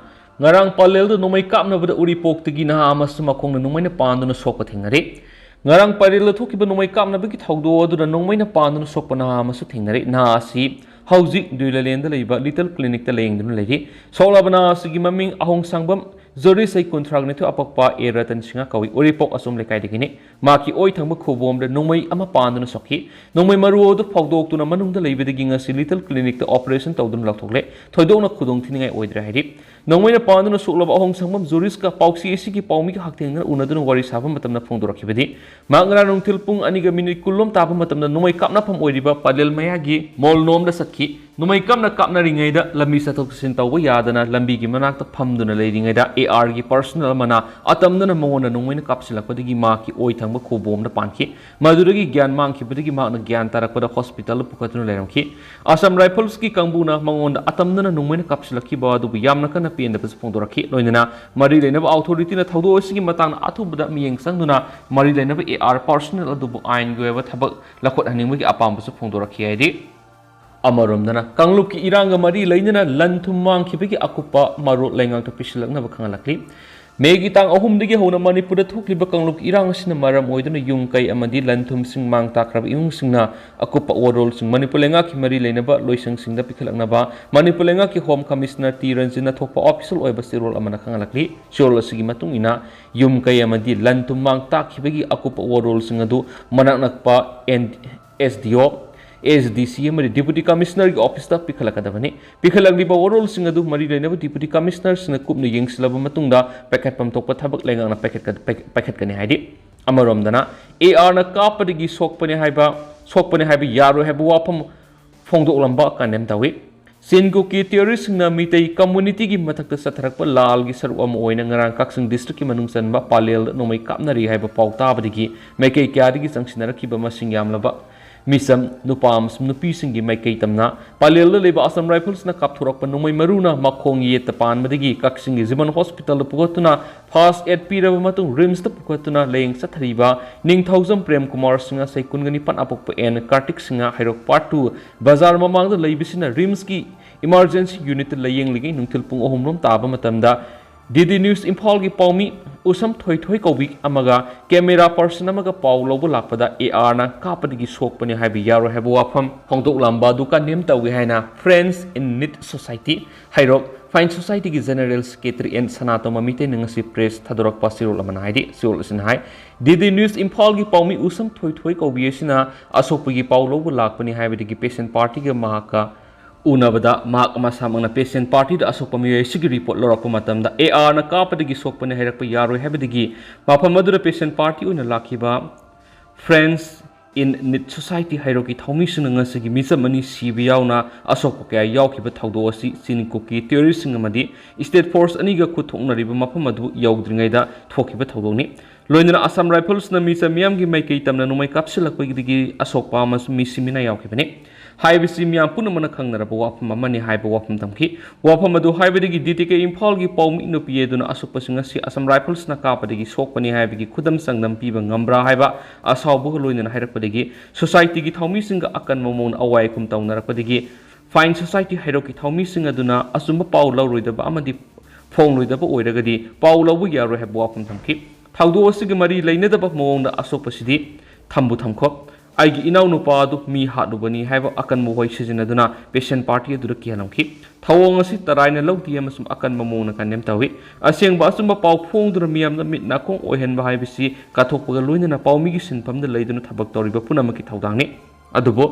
ꯉꯔꯥꯡ ꯄꯂꯦꯜꯗ ꯅꯣꯡꯃꯩ ꯀꯥꯞꯅꯕꯗ ꯎꯔꯤꯄꯣꯛꯇꯒꯤ ꯅꯍꯥ ꯑꯃꯁꯨ ꯃꯈꯣꯡꯅ ꯅꯣꯡꯃꯩꯅ ꯄꯥꯟꯗꯨꯅ ꯁꯣꯛꯄ ꯊꯦꯡꯅꯔꯦ꯫ ꯉꯔꯥꯡ ꯄꯂꯦꯜꯗ ꯊꯣꯛꯈꯤꯕ ꯅꯣꯡꯃꯩ ꯀꯥꯞꯅꯕꯒꯤ ꯊꯧꯗꯣꯛ ꯑꯗꯨꯗ ꯅꯣꯡꯃꯩꯅ ꯄꯥꯟꯗꯨꯅ ꯁꯣꯛꯄ ꯅꯍꯥ ꯑꯃꯁꯨ ꯊꯦꯡꯅꯔꯦ꯫ ꯅꯍꯥ ꯑꯁꯤ ꯍꯧꯖꯤꯛ ꯗꯨꯏꯂꯂꯦꯟꯗ ꯂꯩꯕ ꯂꯤꯇꯜ ꯀ꯭ꯂꯤꯅꯤꯛꯇ ꯂꯥꯌꯦꯡꯗꯨꯅ ꯂꯩꯔꯤ꯫ ꯁꯣꯛꯂꯕ ꯅꯍꯥ ꯑꯁꯤꯒꯤ ꯃꯃꯤꯡ ꯑꯍꯣꯡꯁꯥꯡꯕꯝ ꯖꯣꯔꯤꯁ, ꯆꯍꯤ ꯀꯨꯟꯊ꯭ꯔꯥꯒ ꯅꯤꯊꯣꯏ, ꯑꯄꯣꯛꯄ ꯑꯦ ꯔꯇꯟ ꯁꯤꯡꯍ ꯀꯧꯏ꯫ ꯎꯔꯤꯄꯣꯛ ꯑꯁꯣꯝ ꯂꯩꯀꯥꯏꯗꯒꯤꯅꯤ꯫ ꯃꯍꯥꯛꯀꯤ ꯑꯣꯏ ꯊꯪꯕ ꯈꯨꯕꯣꯝꯗ ꯅꯣꯡꯃꯩ ꯑꯃ ꯄꯥꯟꯗꯨꯅ ꯁꯣꯛꯈꯤ꯫ ꯅꯣꯡꯃꯩ ꯃꯔꯨ ꯑꯗꯨ ꯐꯥꯎꯗꯣꯛꯇꯨꯅ ꯃꯅꯨꯡꯗ ꯂꯩꯕꯗꯒꯤ ꯉꯁꯤ ꯂꯤꯇꯜ ꯀ꯭ꯂꯤꯅꯤꯛꯇ ꯑꯣꯄꯔꯦꯁꯟ ꯇꯧꯗꯨꯅ ꯂꯧꯊꯣꯛꯂꯦ꯫ ꯊꯣꯏꯗꯣꯛꯅ ꯈꯨꯗꯣꯡ ꯊꯤꯅꯤꯡꯉꯥꯏ ꯑꯣꯏꯗ꯭ꯔꯦ ꯍꯥꯏꯔꯤ꯫ ꯅꯣꯡꯃꯩꯅ ꯄꯥꯟꯗꯨꯅ ꯁꯣꯛꯂꯕ ꯑꯍꯣꯡꯁꯥꯡꯕꯝ ꯖꯣꯔꯤꯁꯀ ꯄꯥꯎꯆꯦ ꯑꯁꯤꯒꯤ ꯄꯥꯎꯃꯤꯒ ꯍꯛꯊꯦꯡꯅꯅ ꯎꯅꯗꯨꯅ ꯋꯥꯔꯤ ꯁꯥꯕ ꯃꯇꯝꯗ ꯐꯣꯡꯗꯣꯔꯛꯈꯤꯕꯗꯤ, ꯃꯍꯥꯛ ꯉꯔꯥꯡ ꯅꯨꯡꯊꯤꯜ ꯄꯨꯡ ꯑꯅꯤꯒ ꯃꯤꯅꯤꯠ ꯀꯨꯟꯂꯣꯝ ꯇꯥꯕ ꯃꯇꯝꯗ ꯅꯣꯡꯃꯩ ꯀꯥꯞꯅꯐꯝ ꯑꯣꯏꯔꯤꯕ ꯄꯂꯦꯜ ꯃꯌꯥꯒꯤ ꯃꯣꯜꯅꯣꯝꯗ ꯆꯠꯈꯤ꯫ ꯅꯣꯡꯃꯩ ꯀꯟꯅ ꯀꯥꯞꯅꯔꯤꯉꯩꯗ ꯂꯝꯕꯤ ꯆꯠꯊꯣꯛ ꯆꯠꯁꯤꯟ ꯇꯧꯕ ꯌꯥꯗꯅ ꯂꯝꯕꯤꯒꯤ ꯃꯅꯥꯛꯇ ꯐꯝꯗꯨꯅ ꯂꯩꯔꯤꯉꯩꯗ ꯑꯦ ꯑꯥꯔꯒꯤ ꯄꯔꯁꯅꯦꯜ ꯑꯃꯅ ꯑꯇꯝꯅꯅ ꯃꯉꯣꯟꯗ ꯅꯣꯡꯃꯩꯅ ꯀꯥꯞꯁꯤꯜꯂꯛꯄꯗꯒꯤ ꯃꯍꯥꯛꯀꯤ ꯑꯣꯏ ꯊꯪꯕ ꯈꯨꯕꯣꯝꯗ ꯄꯥꯟꯈꯤ꯫ ꯃꯗꯨꯗꯒꯤ ꯒ꯭ꯌꯥꯟ ꯃꯥꯡꯈꯤꯕꯗꯒꯤ ꯃꯍꯥꯛꯅ ꯒ꯭ꯌꯥꯟ ꯇꯥꯔꯛꯄꯗ ꯍꯣꯁꯄꯤꯇꯥꯜꯗ ꯄꯨꯈꯠꯇꯨꯅ ꯂꯩꯔꯝꯈꯤ꯫ ꯑꯁꯥꯝ ꯔꯥꯏꯐꯜꯁꯀꯤ ꯀꯥꯡꯕꯨꯅ ꯃꯉꯣꯟꯗ ꯑꯇꯝꯅꯅ ꯅꯣꯡꯃꯩꯅ ꯀꯥꯞꯁꯤꯜꯂꯛꯈꯤꯕ ꯑꯗꯨꯕꯨ ꯌꯥꯝꯅ ꯀꯟꯅ ꯄꯦꯟꯗꯕꯁꯨ ꯐꯣꯡꯗꯣꯔꯛꯈꯤ꯫ ꯂꯣꯏꯅꯅ ꯃꯔꯤ ꯂꯩꯅꯕ ꯑꯣꯊꯣꯔꯤꯇꯤꯅ ꯊꯧꯗꯣꯛ ꯑꯁꯤꯒꯤ ꯃꯇꯥꯡꯗ ꯑꯊꯨꯕꯗ ꯃꯤꯠꯌꯦꯡ ꯆꯪꯗꯨꯅ ꯃꯔꯤ ꯂꯩꯅꯕ ꯑꯦ ꯑꯥꯔ ꯄꯔꯁꯅꯦꯜ ꯑꯗꯨꯕꯨ ꯑꯥꯏꯟꯒꯤ ꯑꯣꯏꯕ ꯊꯕꯛ ꯂꯧꯈꯠꯍꯟꯅꯤꯡꯕꯒꯤ ꯑꯄꯥꯝꯕꯁꯨ ꯐꯣꯡꯗꯣꯔꯛꯈꯤ ꯍꯥꯏꯔꯤ꯫ ꯑꯃꯔꯣꯝꯗꯅ ꯀꯥꯡꯂꯨꯞꯀꯤ ꯏꯔꯥꯡꯒ ꯃꯔꯤ ꯂꯩꯅꯅ ꯂꯟ ꯊꯨꯝ ꯃꯥꯡꯈꯤꯕꯒꯤ ꯑꯀꯨꯞꯄ ꯃꯔꯣꯜ ꯂꯩꯉꯥꯛꯇ ꯄꯤꯁꯤꯜꯂꯛꯅꯕ ꯈꯪꯍꯜꯂꯛꯂꯤ꯫ ꯃꯦꯒꯤ ꯇꯥꯡ ꯑꯍꯨꯝꯗꯒꯤ ꯍꯧꯅ ꯃꯅꯤꯄꯨꯔꯗ ꯊꯣꯛꯂꯤꯕ ꯀꯥꯡꯂꯨꯞꯀꯤ ꯏꯔꯥꯡ ꯑꯁꯤꯅ ꯃꯔꯝ ꯑꯣꯏꯗꯨꯅ ꯌꯨꯝ ꯀꯩ ꯑꯃꯗꯤ ꯂꯟ ꯊꯨꯝꯁꯤꯡ ꯃꯥꯡ ꯇꯥꯛꯈ꯭ꯔꯕ ꯏꯃꯨꯡꯁꯤꯡꯅ ꯑꯀꯨꯞꯄ ꯋꯥꯔꯣꯜꯁꯤꯡ ꯃꯅꯤꯄꯨꯔ ꯂꯩꯉꯥꯛꯀꯤ ꯃꯔꯤ ꯂꯩꯅꯕ ꯂꯣꯏꯁꯪꯁꯤꯡꯗ ꯄꯤꯈꯠꯂꯛꯅꯕ ꯃꯅꯤꯄꯨꯔ ꯂꯩꯉꯥꯛꯀꯤ ꯍꯣꯝ ꯀꯃꯤꯁꯅꯔ ꯇꯤ ꯔꯟꯖꯤꯟꯅ ꯊꯣꯛꯄ ꯑꯣꯐꯤꯁꯤꯌꯦꯜ ꯑꯣꯏꯕ ꯆꯦꯔꯣꯜ ꯑꯃꯅ ꯈꯪꯍꯜꯂꯛꯂꯤ꯫ ꯆꯦꯔꯣꯜ ꯑꯁꯤꯒꯤ ꯃꯇꯨꯡ ꯏꯟꯅ, ꯌꯨꯝ ꯀꯩ ꯑꯃꯗꯤ ꯂꯟ ꯊꯨꯝ ꯃꯥꯡ ꯇꯥꯛꯈꯤꯕꯒꯤ ꯑꯀꯨꯞꯄ ꯋꯥꯔꯣꯜꯁꯤꯡ ꯑꯗꯨ ꯃꯅꯥꯛ ꯅꯛꯄ ꯑꯦꯟ ꯑꯦꯁ ꯗꯤ ꯑꯣ, ꯑꯦꯁ ꯗꯤ ꯁꯤ ꯑꯃꯗꯤ ꯗꯤꯄꯨꯇꯤ ꯀꯃꯤꯁꯅꯔꯒꯤ ꯑꯣꯐꯤꯁꯇ ꯄꯤꯈꯠꯂꯛꯀꯗꯕꯅꯤ꯫ ꯄꯤꯈꯠꯂꯛꯂꯤꯕ ꯋꯥꯔꯣꯜꯁꯤꯡ ꯑꯗꯨ ꯃꯔꯤ ꯂꯩꯅꯕ ꯗꯤꯄꯨꯇꯤ ꯀꯃꯤꯁꯅꯔꯁꯤꯡꯅ ꯀꯨꯞꯅ ꯌꯦꯡꯁꯤꯜꯂꯕ ꯃꯇꯨꯡꯗ ꯄꯥꯏꯈꯠꯐꯝ ꯊꯣꯛꯄ ꯊꯕꯛ ꯂꯩꯉꯥꯛꯅ ꯄꯥꯏꯈꯠꯀ-, ꯄꯥꯏꯈꯠ-, ꯄꯥꯏꯈꯠꯀꯅꯤ ꯍꯥꯏꯔꯤ꯫ ꯑꯃꯔꯣꯝꯗꯅ, ꯑꯦ ꯑꯥꯔꯅ ꯀꯥꯞꯄꯗꯒꯤ ꯁꯣꯛꯄꯅꯦ ꯍꯥꯏꯕ, ꯁꯣꯛꯄꯅꯦ ꯍꯥꯏꯕ ꯌꯥꯔꯣꯏ ꯍꯥꯏꯕ ꯋꯥꯐꯝ ꯐꯣꯡꯗꯣꯛꯂꯝꯕ ꯀꯟꯗꯦꯝ ꯇꯧꯏ꯫ ꯁꯤꯟꯀꯨꯀꯤ ꯇꯦꯔꯣꯔꯤꯁ꯭ꯠꯁꯤꯡꯅ ꯃꯤꯇꯩ ꯀꯝꯃ꯭ꯌꯨꯅꯤꯇꯤꯒꯤ ꯃꯊꯛꯇ ꯆꯠꯊꯔꯛꯄ ꯂꯥꯜꯒꯤ ꯁꯔꯨꯛ ꯑꯃ ꯑꯣꯏꯅ ꯉꯔꯥꯡ ꯀꯛꯆꯤꯡ ꯗꯤꯁꯇ꯭ꯔꯤꯛꯀꯤ ꯃꯅꯨꯡ ꯆꯟꯕ ꯄꯥꯂꯦꯜꯗ ꯅꯣꯡꯃꯩ ꯀꯥꯞꯅꯔꯤ ꯍꯥꯏꯕ ꯄꯥꯎ ꯇꯥꯕꯗꯒꯤ ꯃꯥꯏꯀꯩ ꯀꯌꯥꯗꯒꯤ ꯆꯪꯁꯤꯟꯅꯔꯛꯈꯤꯕ ꯃꯁꯤꯡ ꯌꯥꯝꯂꯕ ꯃꯤꯆꯝ, ꯅꯨꯄꯥ ꯑꯃꯁꯨꯡ ꯅꯨꯄꯤꯁꯤꯡꯒꯤ ꯃꯥꯏꯀꯩ ꯇꯝꯅ ꯄꯥꯂꯦꯜꯗ ꯂꯩꯕ ꯑꯁꯥꯝ ꯔꯥꯏꯐꯜꯁꯅ ꯀꯥꯞꯊꯣꯔꯛꯄ ꯅꯣꯡꯃꯩ ꯃꯔꯨꯅ ꯃꯈꯣꯡ ꯌꯦꯠꯇ ꯄꯥꯟꯕꯗꯒꯤ ꯀꯛꯆꯤꯡꯒꯤ ꯖꯤꯕꯟ ꯍꯣꯁꯄꯤꯇꯥꯜꯗ ꯄꯨꯈꯠꯇꯨꯅ ꯐꯥꯔꯁ ꯑꯦꯗ ꯄꯤꯔꯕ ꯃꯇꯨꯡ ꯔꯤꯝꯁꯇ ꯄꯨꯈꯠꯇꯨꯅ ꯂꯥꯌꯦꯡ ꯆꯠꯊꯔꯤꯕ ꯅꯤꯡꯊꯧꯖꯝ ꯄ꯭ꯔꯦꯝ ꯀꯨꯃꯥꯔ ꯁꯤꯡꯍ, ꯆꯍꯤ ꯀꯨꯟꯒ ꯅꯤꯄꯥꯟ, ꯑꯄꯣꯛꯄ and Kartik Singh, Heirok part two ꯕꯖꯥꯔ ꯃꯃꯥꯡꯗ ꯂꯩꯕꯁꯤꯅ ꯔꯤꯝꯁꯀꯤ ꯏꯃꯥꯔꯖꯦꯟꯁꯤ ꯌꯨꯅꯤꯠꯇ ꯂꯥꯌꯦꯡꯂꯤꯉꯩ ꯅꯨꯡꯊꯤꯜ ꯄꯨꯡ ꯑꯍꯨꯝ ꯔꯣꯝ ꯇꯥꯕ ꯃꯇꯝꯗ ꯗꯤ ꯗꯤ ꯅ꯭ꯌꯨꯁ ꯏꯝꯐꯥꯜꯒꯤ ꯄꯥꯎꯃꯤ ꯎꯁꯝ ꯊꯣꯏꯊꯣꯏ ꯀꯧꯕꯤ ꯑꯃꯒ ꯀꯦꯃꯦꯔꯥ ꯄꯔꯁꯟ ꯑꯃꯒ ꯄꯥꯎ ꯂꯧꯕ ꯂꯥꯛꯄꯗ ꯑꯦ ꯑꯥꯔꯅ ꯀꯥꯞꯄꯗꯒꯤ ꯁꯣꯛꯄꯅꯤ ꯍꯥꯏꯕ ꯌꯥꯔꯣꯏ ꯍꯥꯏꯕ ꯋꯥꯐꯝ ꯐꯣꯡꯗꯣꯛꯂꯝꯕ ꯑꯗꯨ ꯀꯟꯗꯦꯝ ꯇꯧꯏ ꯍꯥꯏꯅ Friends in Knit Society Heirok Fine Societyꯒꯤ General Secretary ꯑꯦꯟ ꯁꯅꯥꯇꯣꯝꯕ ꯃꯤꯇꯩꯅ ꯉꯁꯤ ꯄ꯭ꯔꯦꯁ ꯊꯥꯗꯣꯔꯛꯄ ꯆꯦꯔꯣꯜ ꯑꯃꯅ ꯍꯥꯏꯔꯤ꯫ ꯆꯦꯔꯣꯜ ꯑꯁꯤꯅ ꯍꯥꯏ, ꯗꯤ ꯗꯤ ꯅ꯭ꯌꯨꯁ ꯏꯝꯐꯥꯜꯒꯤ ꯄꯥꯎꯃꯤ ꯎꯁꯝ ꯊꯣꯏꯊꯣꯏ ꯀꯧꯕꯤ ꯑꯁꯤꯅ ꯑꯁꯣꯛꯄꯒꯤ ꯄꯥꯎ ꯂꯧꯕ ꯂꯥꯛꯄꯅꯤ ꯍꯥꯏꯕꯗꯒꯤ ꯄꯦꯁꯦꯟ ꯄꯥꯔꯇꯤꯒ ꯃꯍꯥꯛꯀ ꯎꯅꯕꯗ ꯃꯍꯥꯛ ꯃꯁꯥꯃꯛꯅ ꯄꯦꯁꯦꯟ ꯄꯥꯔꯇꯤꯗ ꯑꯁꯣꯛꯄ ꯃꯤꯑꯣꯏ ꯑꯁꯤꯒꯤ ꯔꯤꯄꯣꯔꯠ ꯂꯧꯔꯛꯄ ꯃꯇꯝꯗ ꯑꯦ ꯑꯥꯔꯅ ꯀꯥꯞꯄꯗꯒꯤ ꯁꯣꯛꯄꯅꯤ ꯍꯥꯏꯔꯛꯄ ꯌꯥꯔꯣꯏ ꯍꯥꯏꯕꯗꯒꯤ ꯃꯐꯝ ꯑꯗꯨꯗ ꯄꯦꯁꯦꯟ ꯄꯥꯔꯇꯤ ꯑꯣꯏꯅ ꯂꯥꯛꯈꯤꯕ Friends in Knit Society ꯍꯩꯔꯣꯛꯀꯤ ꯊꯧꯃꯤꯁꯤꯡꯅ ꯉꯁꯤꯒꯤ ꯃꯤꯆꯝ ꯑꯅꯤ ꯁꯤꯕ ꯌꯥꯎꯅ ꯑꯁꯣꯛꯄ ꯀꯌꯥ ꯌꯥꯎꯈꯤꯕ ꯊꯧꯗꯣꯛ ꯑꯁꯤ ꯆꯤꯅꯤꯀꯨꯀꯤ ꯇꯦꯔꯣꯔꯤꯁꯁꯤꯡ ꯑꯃꯗꯤ ꯁ꯭ꯇꯦꯠ ꯐꯣꯔꯁ ꯑꯅꯤꯒ ꯈꯨꯠ ꯊꯣꯛꯅꯔꯤꯕ ꯃꯐꯝ ꯑꯗꯨ ꯌꯧꯗ꯭ꯔꯤꯉꯩꯗ ꯊꯣꯛꯈꯤꯕ ꯊꯧꯗꯣꯛꯅꯤ꯫ ꯂꯣꯏꯅꯅ ꯑꯁꯥꯝ ꯔꯥꯏꯐꯜꯁꯅ ꯃꯤꯆꯝ ꯃꯤꯌꯥꯝꯒꯤ ꯃꯥꯏꯀꯩ ꯇꯝꯅ ꯅꯣꯡꯃꯩ ꯀꯥꯞꯁꯤꯜꯂꯛꯄꯗꯒꯤ ꯑꯁꯣꯛꯄ ꯑꯃꯁꯨꯡ ꯃꯤꯁꯤ ꯃꯤꯅꯥ ꯌꯥꯎꯈꯤꯕꯅꯤ꯫ ꯍꯥꯏꯕꯁꯤ ꯃꯤꯌꯥꯝ ꯄꯨꯝꯅꯃꯛꯅ ꯈꯪꯅꯔꯕ ꯋꯥꯐꯝ ꯑꯃꯅꯤ ꯍꯥꯏꯕ ꯋꯥꯐꯝ ꯊꯝꯈꯤ꯫ ꯋꯥꯐꯝ ꯑꯗꯨ ꯍꯥꯏꯕꯗꯒꯤ ꯗꯤ ꯗꯤ ꯀꯦ ꯏꯝꯐꯥꯜꯒꯤ ꯄꯥꯎꯃꯤ ꯅꯨꯄꯤ ꯑꯗꯨꯅ ꯑꯁꯣꯛꯄꯁꯤꯡ ꯑꯁꯤ ꯑꯁꯥꯝ ꯔꯥꯏꯐꯜꯁꯅ ꯀꯥꯞꯄꯗꯒꯤ ꯁꯣꯛꯄꯅꯤ ꯍꯥꯏꯕꯒꯤ ꯈꯨꯗꯝ ꯆꯥꯡꯗꯝ ꯄꯤꯕ ꯉꯝꯕ꯭ꯔꯥ ꯍꯥꯏꯕ ꯑꯁꯥꯎꯕꯒ ꯂꯣꯏꯅꯅ ꯍꯥꯏꯔꯛꯄꯗꯒꯤ ꯁꯣꯁꯥꯏꯇꯤꯒꯤ ꯊꯧꯃꯤꯁꯤꯡꯒ ꯑꯀꯟꯕ ꯃꯑꯣꯡꯗ ꯑꯋꯥꯏ ꯑꯈꯨꯝ ꯇꯧꯅꯔꯛꯄꯗꯒꯤ Fine Society ꯍꯩꯔꯣꯛꯀꯤ ꯊꯧꯃꯤꯁꯤꯡ ꯑꯗꯨꯅ ꯑꯆꯨꯝꯕ ꯄꯥꯎ ꯂꯧꯔꯣꯏꯗꯕ ꯑꯃꯗꯤ ꯐꯣꯡꯂꯣꯏꯗꯕ ꯑꯣꯏꯔꯒꯗꯤ ꯄꯥꯎ ꯂꯧꯕ ꯌꯥꯔꯣꯏ ꯍꯥꯏꯕ ꯋꯥꯐꯝ ꯊꯝꯈꯤ꯫ ꯊꯧꯗꯣꯛ ꯑꯁꯤꯒꯤ ꯃꯔꯤ ꯂꯩꯅꯗꯕ ꯃꯑꯣꯡꯗ ꯑꯁꯣꯛꯄꯁꯤꯗꯤ ꯊꯝꯕꯨ ꯊꯝꯈꯣ꯫ ꯑꯩꯒꯤ ꯏꯅꯥꯎꯅꯨꯄꯥ ꯑꯗꯨ ꯃꯤ ꯍꯥꯠꯂꯨꯕꯅꯤ ꯍꯥꯏꯕ ꯑꯀꯟꯕ ꯋꯥꯍꯩ ꯁꯤꯖꯤꯟꯅꯗꯨꯅ ꯄꯦꯁꯦꯟ ꯄꯥꯔꯇꯤ ꯑꯗꯨꯗ ꯀꯤꯍꯜꯂꯝꯈꯤ꯫ ꯊꯧꯑꯣꯡ ꯑꯁꯤ ꯇꯔꯥꯏꯅ ꯂꯧꯗꯦ ꯑꯃꯁꯨꯡ ꯑꯀꯟꯕ ꯃꯑꯣꯡꯗ ꯀꯟꯗꯦꯝ ꯇꯧꯏ꯫ ꯑꯁꯦꯡꯕ ꯑꯆꯨꯝꯕ ꯄꯥꯎ ꯐꯣꯡꯗꯨꯅ ꯃꯤꯌꯥꯝꯗ ꯃꯤꯠ ꯅꯥꯀꯣꯡ ꯑꯣꯏꯍꯟꯕ ꯍꯥꯏꯕꯁꯤ ꯀꯠꯊꯣꯛꯄꯒ ꯂꯣꯏꯅꯅ ꯄꯥꯎꯃꯤꯒꯤ ꯁꯤꯟꯐꯝꯗ ꯂꯩꯗꯨꯅ ꯊꯕꯛ ꯇꯧꯔꯤꯕ ꯄꯨꯝꯅꯃꯛꯀꯤ ꯊꯧꯗꯥꯡꯅꯤ꯫ ꯑꯗꯨꯕꯨ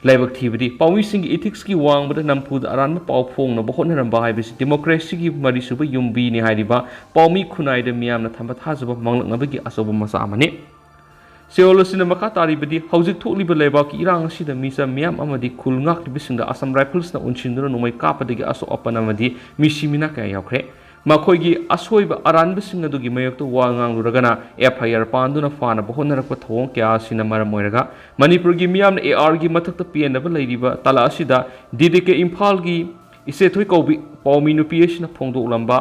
ꯂꯥꯏꯕꯛ ꯊꯤꯕꯗꯤ ꯄꯥꯎꯃꯤꯁꯤꯡꯒꯤ ꯏꯊꯤꯛꯁꯀꯤ ꯋꯥꯡꯃꯗ ꯅꯝꯐꯨꯗ ꯑꯔꯥꯟꯕ ꯄꯥꯎ ꯐꯣꯡꯅꯕ ꯍꯣꯠꯅꯔꯝꯕ ꯍꯥꯏꯕꯁꯤ ꯗꯦꯃꯣꯀ꯭ꯔꯦꯁꯤꯒꯤ ꯃꯔꯤꯁꯨꯕ ꯌꯨꯝꯕꯤꯅꯤ ꯍꯥꯏꯔꯤꯕ ꯄꯥꯎꯃꯤ ꯈꯨꯟꯅꯥꯏꯗ ꯃꯤꯌꯥꯝꯅ ꯊꯝꯕ ꯊꯥꯖꯕ ꯃꯥꯡꯂꯛꯅꯕꯒꯤ ꯑꯆꯧꯕ ꯃꯆꯥꯛ ꯑꯃꯅꯤ꯫ ꯆꯦꯔꯣꯜ ꯑꯁꯤꯅ ꯃꯈꯥ ꯇꯥꯔꯤꯕꯗꯤ, ꯍꯧꯖꯤꯛ ꯊꯣꯛꯂꯤꯕ ꯂꯩꯕꯥꯛꯀꯤ ꯏꯔꯥꯡ ꯑꯁꯤꯗ ꯃꯤꯆꯝ ꯃꯤꯌꯥꯝ ꯑꯃꯗꯤ ꯈꯨꯜ ꯉꯥꯛꯂꯤꯕꯁꯤꯡꯗ ꯑꯁꯥꯝ ꯔꯥꯏꯐꯜꯁꯅ ꯎꯟꯁꯤꯟꯗꯨꯅ ꯅꯣꯡꯃꯩ ꯀꯥꯞꯄꯗꯒꯤ ꯑꯁꯣꯛ ꯑꯄꯟ ꯑꯃꯗꯤ ꯃꯤꯁꯤ ꯃꯤꯅꯥ ꯀꯌꯥ ꯌꯥꯎꯈ꯭ꯔꯦ꯫ ꯃꯈꯣꯏꯒꯤ ꯑꯁꯣꯏꯕ ꯑꯔꯥꯟꯕꯁꯤꯡ ꯑꯗꯨꯒꯤ ꯃꯥꯌꯣꯛꯇ ꯋꯥ ꯉꯥꯡꯂꯨꯔꯒꯅ ꯑꯦꯐ ꯑꯥꯏ ꯑꯥꯔ ꯄꯥꯟꯗꯨꯅ ꯐꯥꯅꯕ ꯍꯣꯠꯅꯔꯛꯄ ꯊꯧꯑꯣꯡ ꯀꯌꯥ ꯑꯁꯤꯅ ꯃꯔꯝ ꯑꯣꯏꯔꯒ ꯃꯅꯤꯄꯨꯔꯒꯤ ꯃꯤꯌꯥꯝꯅ ꯑꯦ ꯑꯥꯔꯒꯤ ꯃꯊꯛꯇ ꯄꯦꯟꯗꯕ ꯂꯩꯔꯤꯕ ꯇꯥꯂ ꯑꯁꯤꯗ ꯗꯤ ꯗꯤ ꯀꯦ ꯏꯝꯐꯥꯜꯒꯤ ꯏꯆꯦꯊꯣꯏ ꯀꯧꯕꯤ ꯄꯥꯎꯃꯤ ꯅꯨꯄꯤ ꯑꯁꯤꯅ ꯐꯣꯡꯗꯣꯛꯂꯝꯕ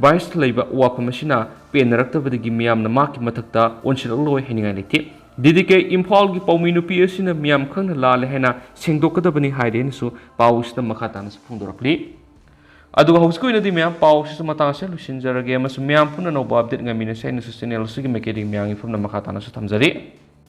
ꯚꯥꯏꯁꯇ ꯂꯩꯕ ꯋꯥꯐꯝ ꯑꯁꯤꯅ ꯄꯦꯟꯅꯔꯛꯇꯕꯗꯒꯤ ꯃꯤꯌꯥꯝꯅ ꯃꯍꯥꯛꯀꯤ ꯃꯊꯛꯇ ꯑꯣꯟꯁꯤꯜꯂꯛꯂꯣꯏ ꯍꯥꯏꯅꯤꯡꯉꯥꯏ ꯂꯩꯇꯦ꯫ ꯗꯤ ꯗꯤ ꯀꯦ ꯏꯝꯐꯥꯜꯒꯤ ꯄꯥꯎꯃꯤ ꯅꯨꯄꯤ ꯑꯁꯤꯅ ꯃꯤꯌꯥꯝ ꯈꯪꯅ ꯂꯥꯜꯂꯦ ꯍꯥꯏꯅ ꯁꯦꯡꯗꯣꯛꯀꯗꯕꯅꯤ ꯍꯥꯏꯔꯦꯅꯁꯨ ꯄꯥꯎ ꯑꯁꯤꯗ ꯃꯈꯥ ꯇꯥꯅꯁꯨ ꯐꯣꯡꯗꯣꯔꯛꯂꯤ꯫ ꯑꯗꯨꯒ ꯍꯧꯖꯤꯛꯀꯤ ꯑꯣꯏꯅꯗꯤ ꯃꯌꯥꯝ ꯄꯥꯎꯁꯤꯁꯨ ꯃꯇꯥꯡ ꯑꯁꯤꯗ ꯂꯣꯏꯁꯤꯟꯖꯔꯒꯦ ꯑꯃꯁꯨꯡ ꯃꯌꯥꯝ ꯄꯨꯟꯅ ꯑꯅꯧꯕ update ꯉꯥꯏꯃꯤꯟꯅꯁꯤ꯫ ꯑꯩꯅꯁꯨ channel ꯑꯁꯤꯒꯤ ꯃꯥꯏꯀꯩꯗꯒꯤ ꯃꯌꯥꯝꯒꯤ ꯃꯐꯝꯗ ꯃꯈꯥ ꯇꯥꯅꯁꯨ ꯊꯝꯖꯔꯤ꯫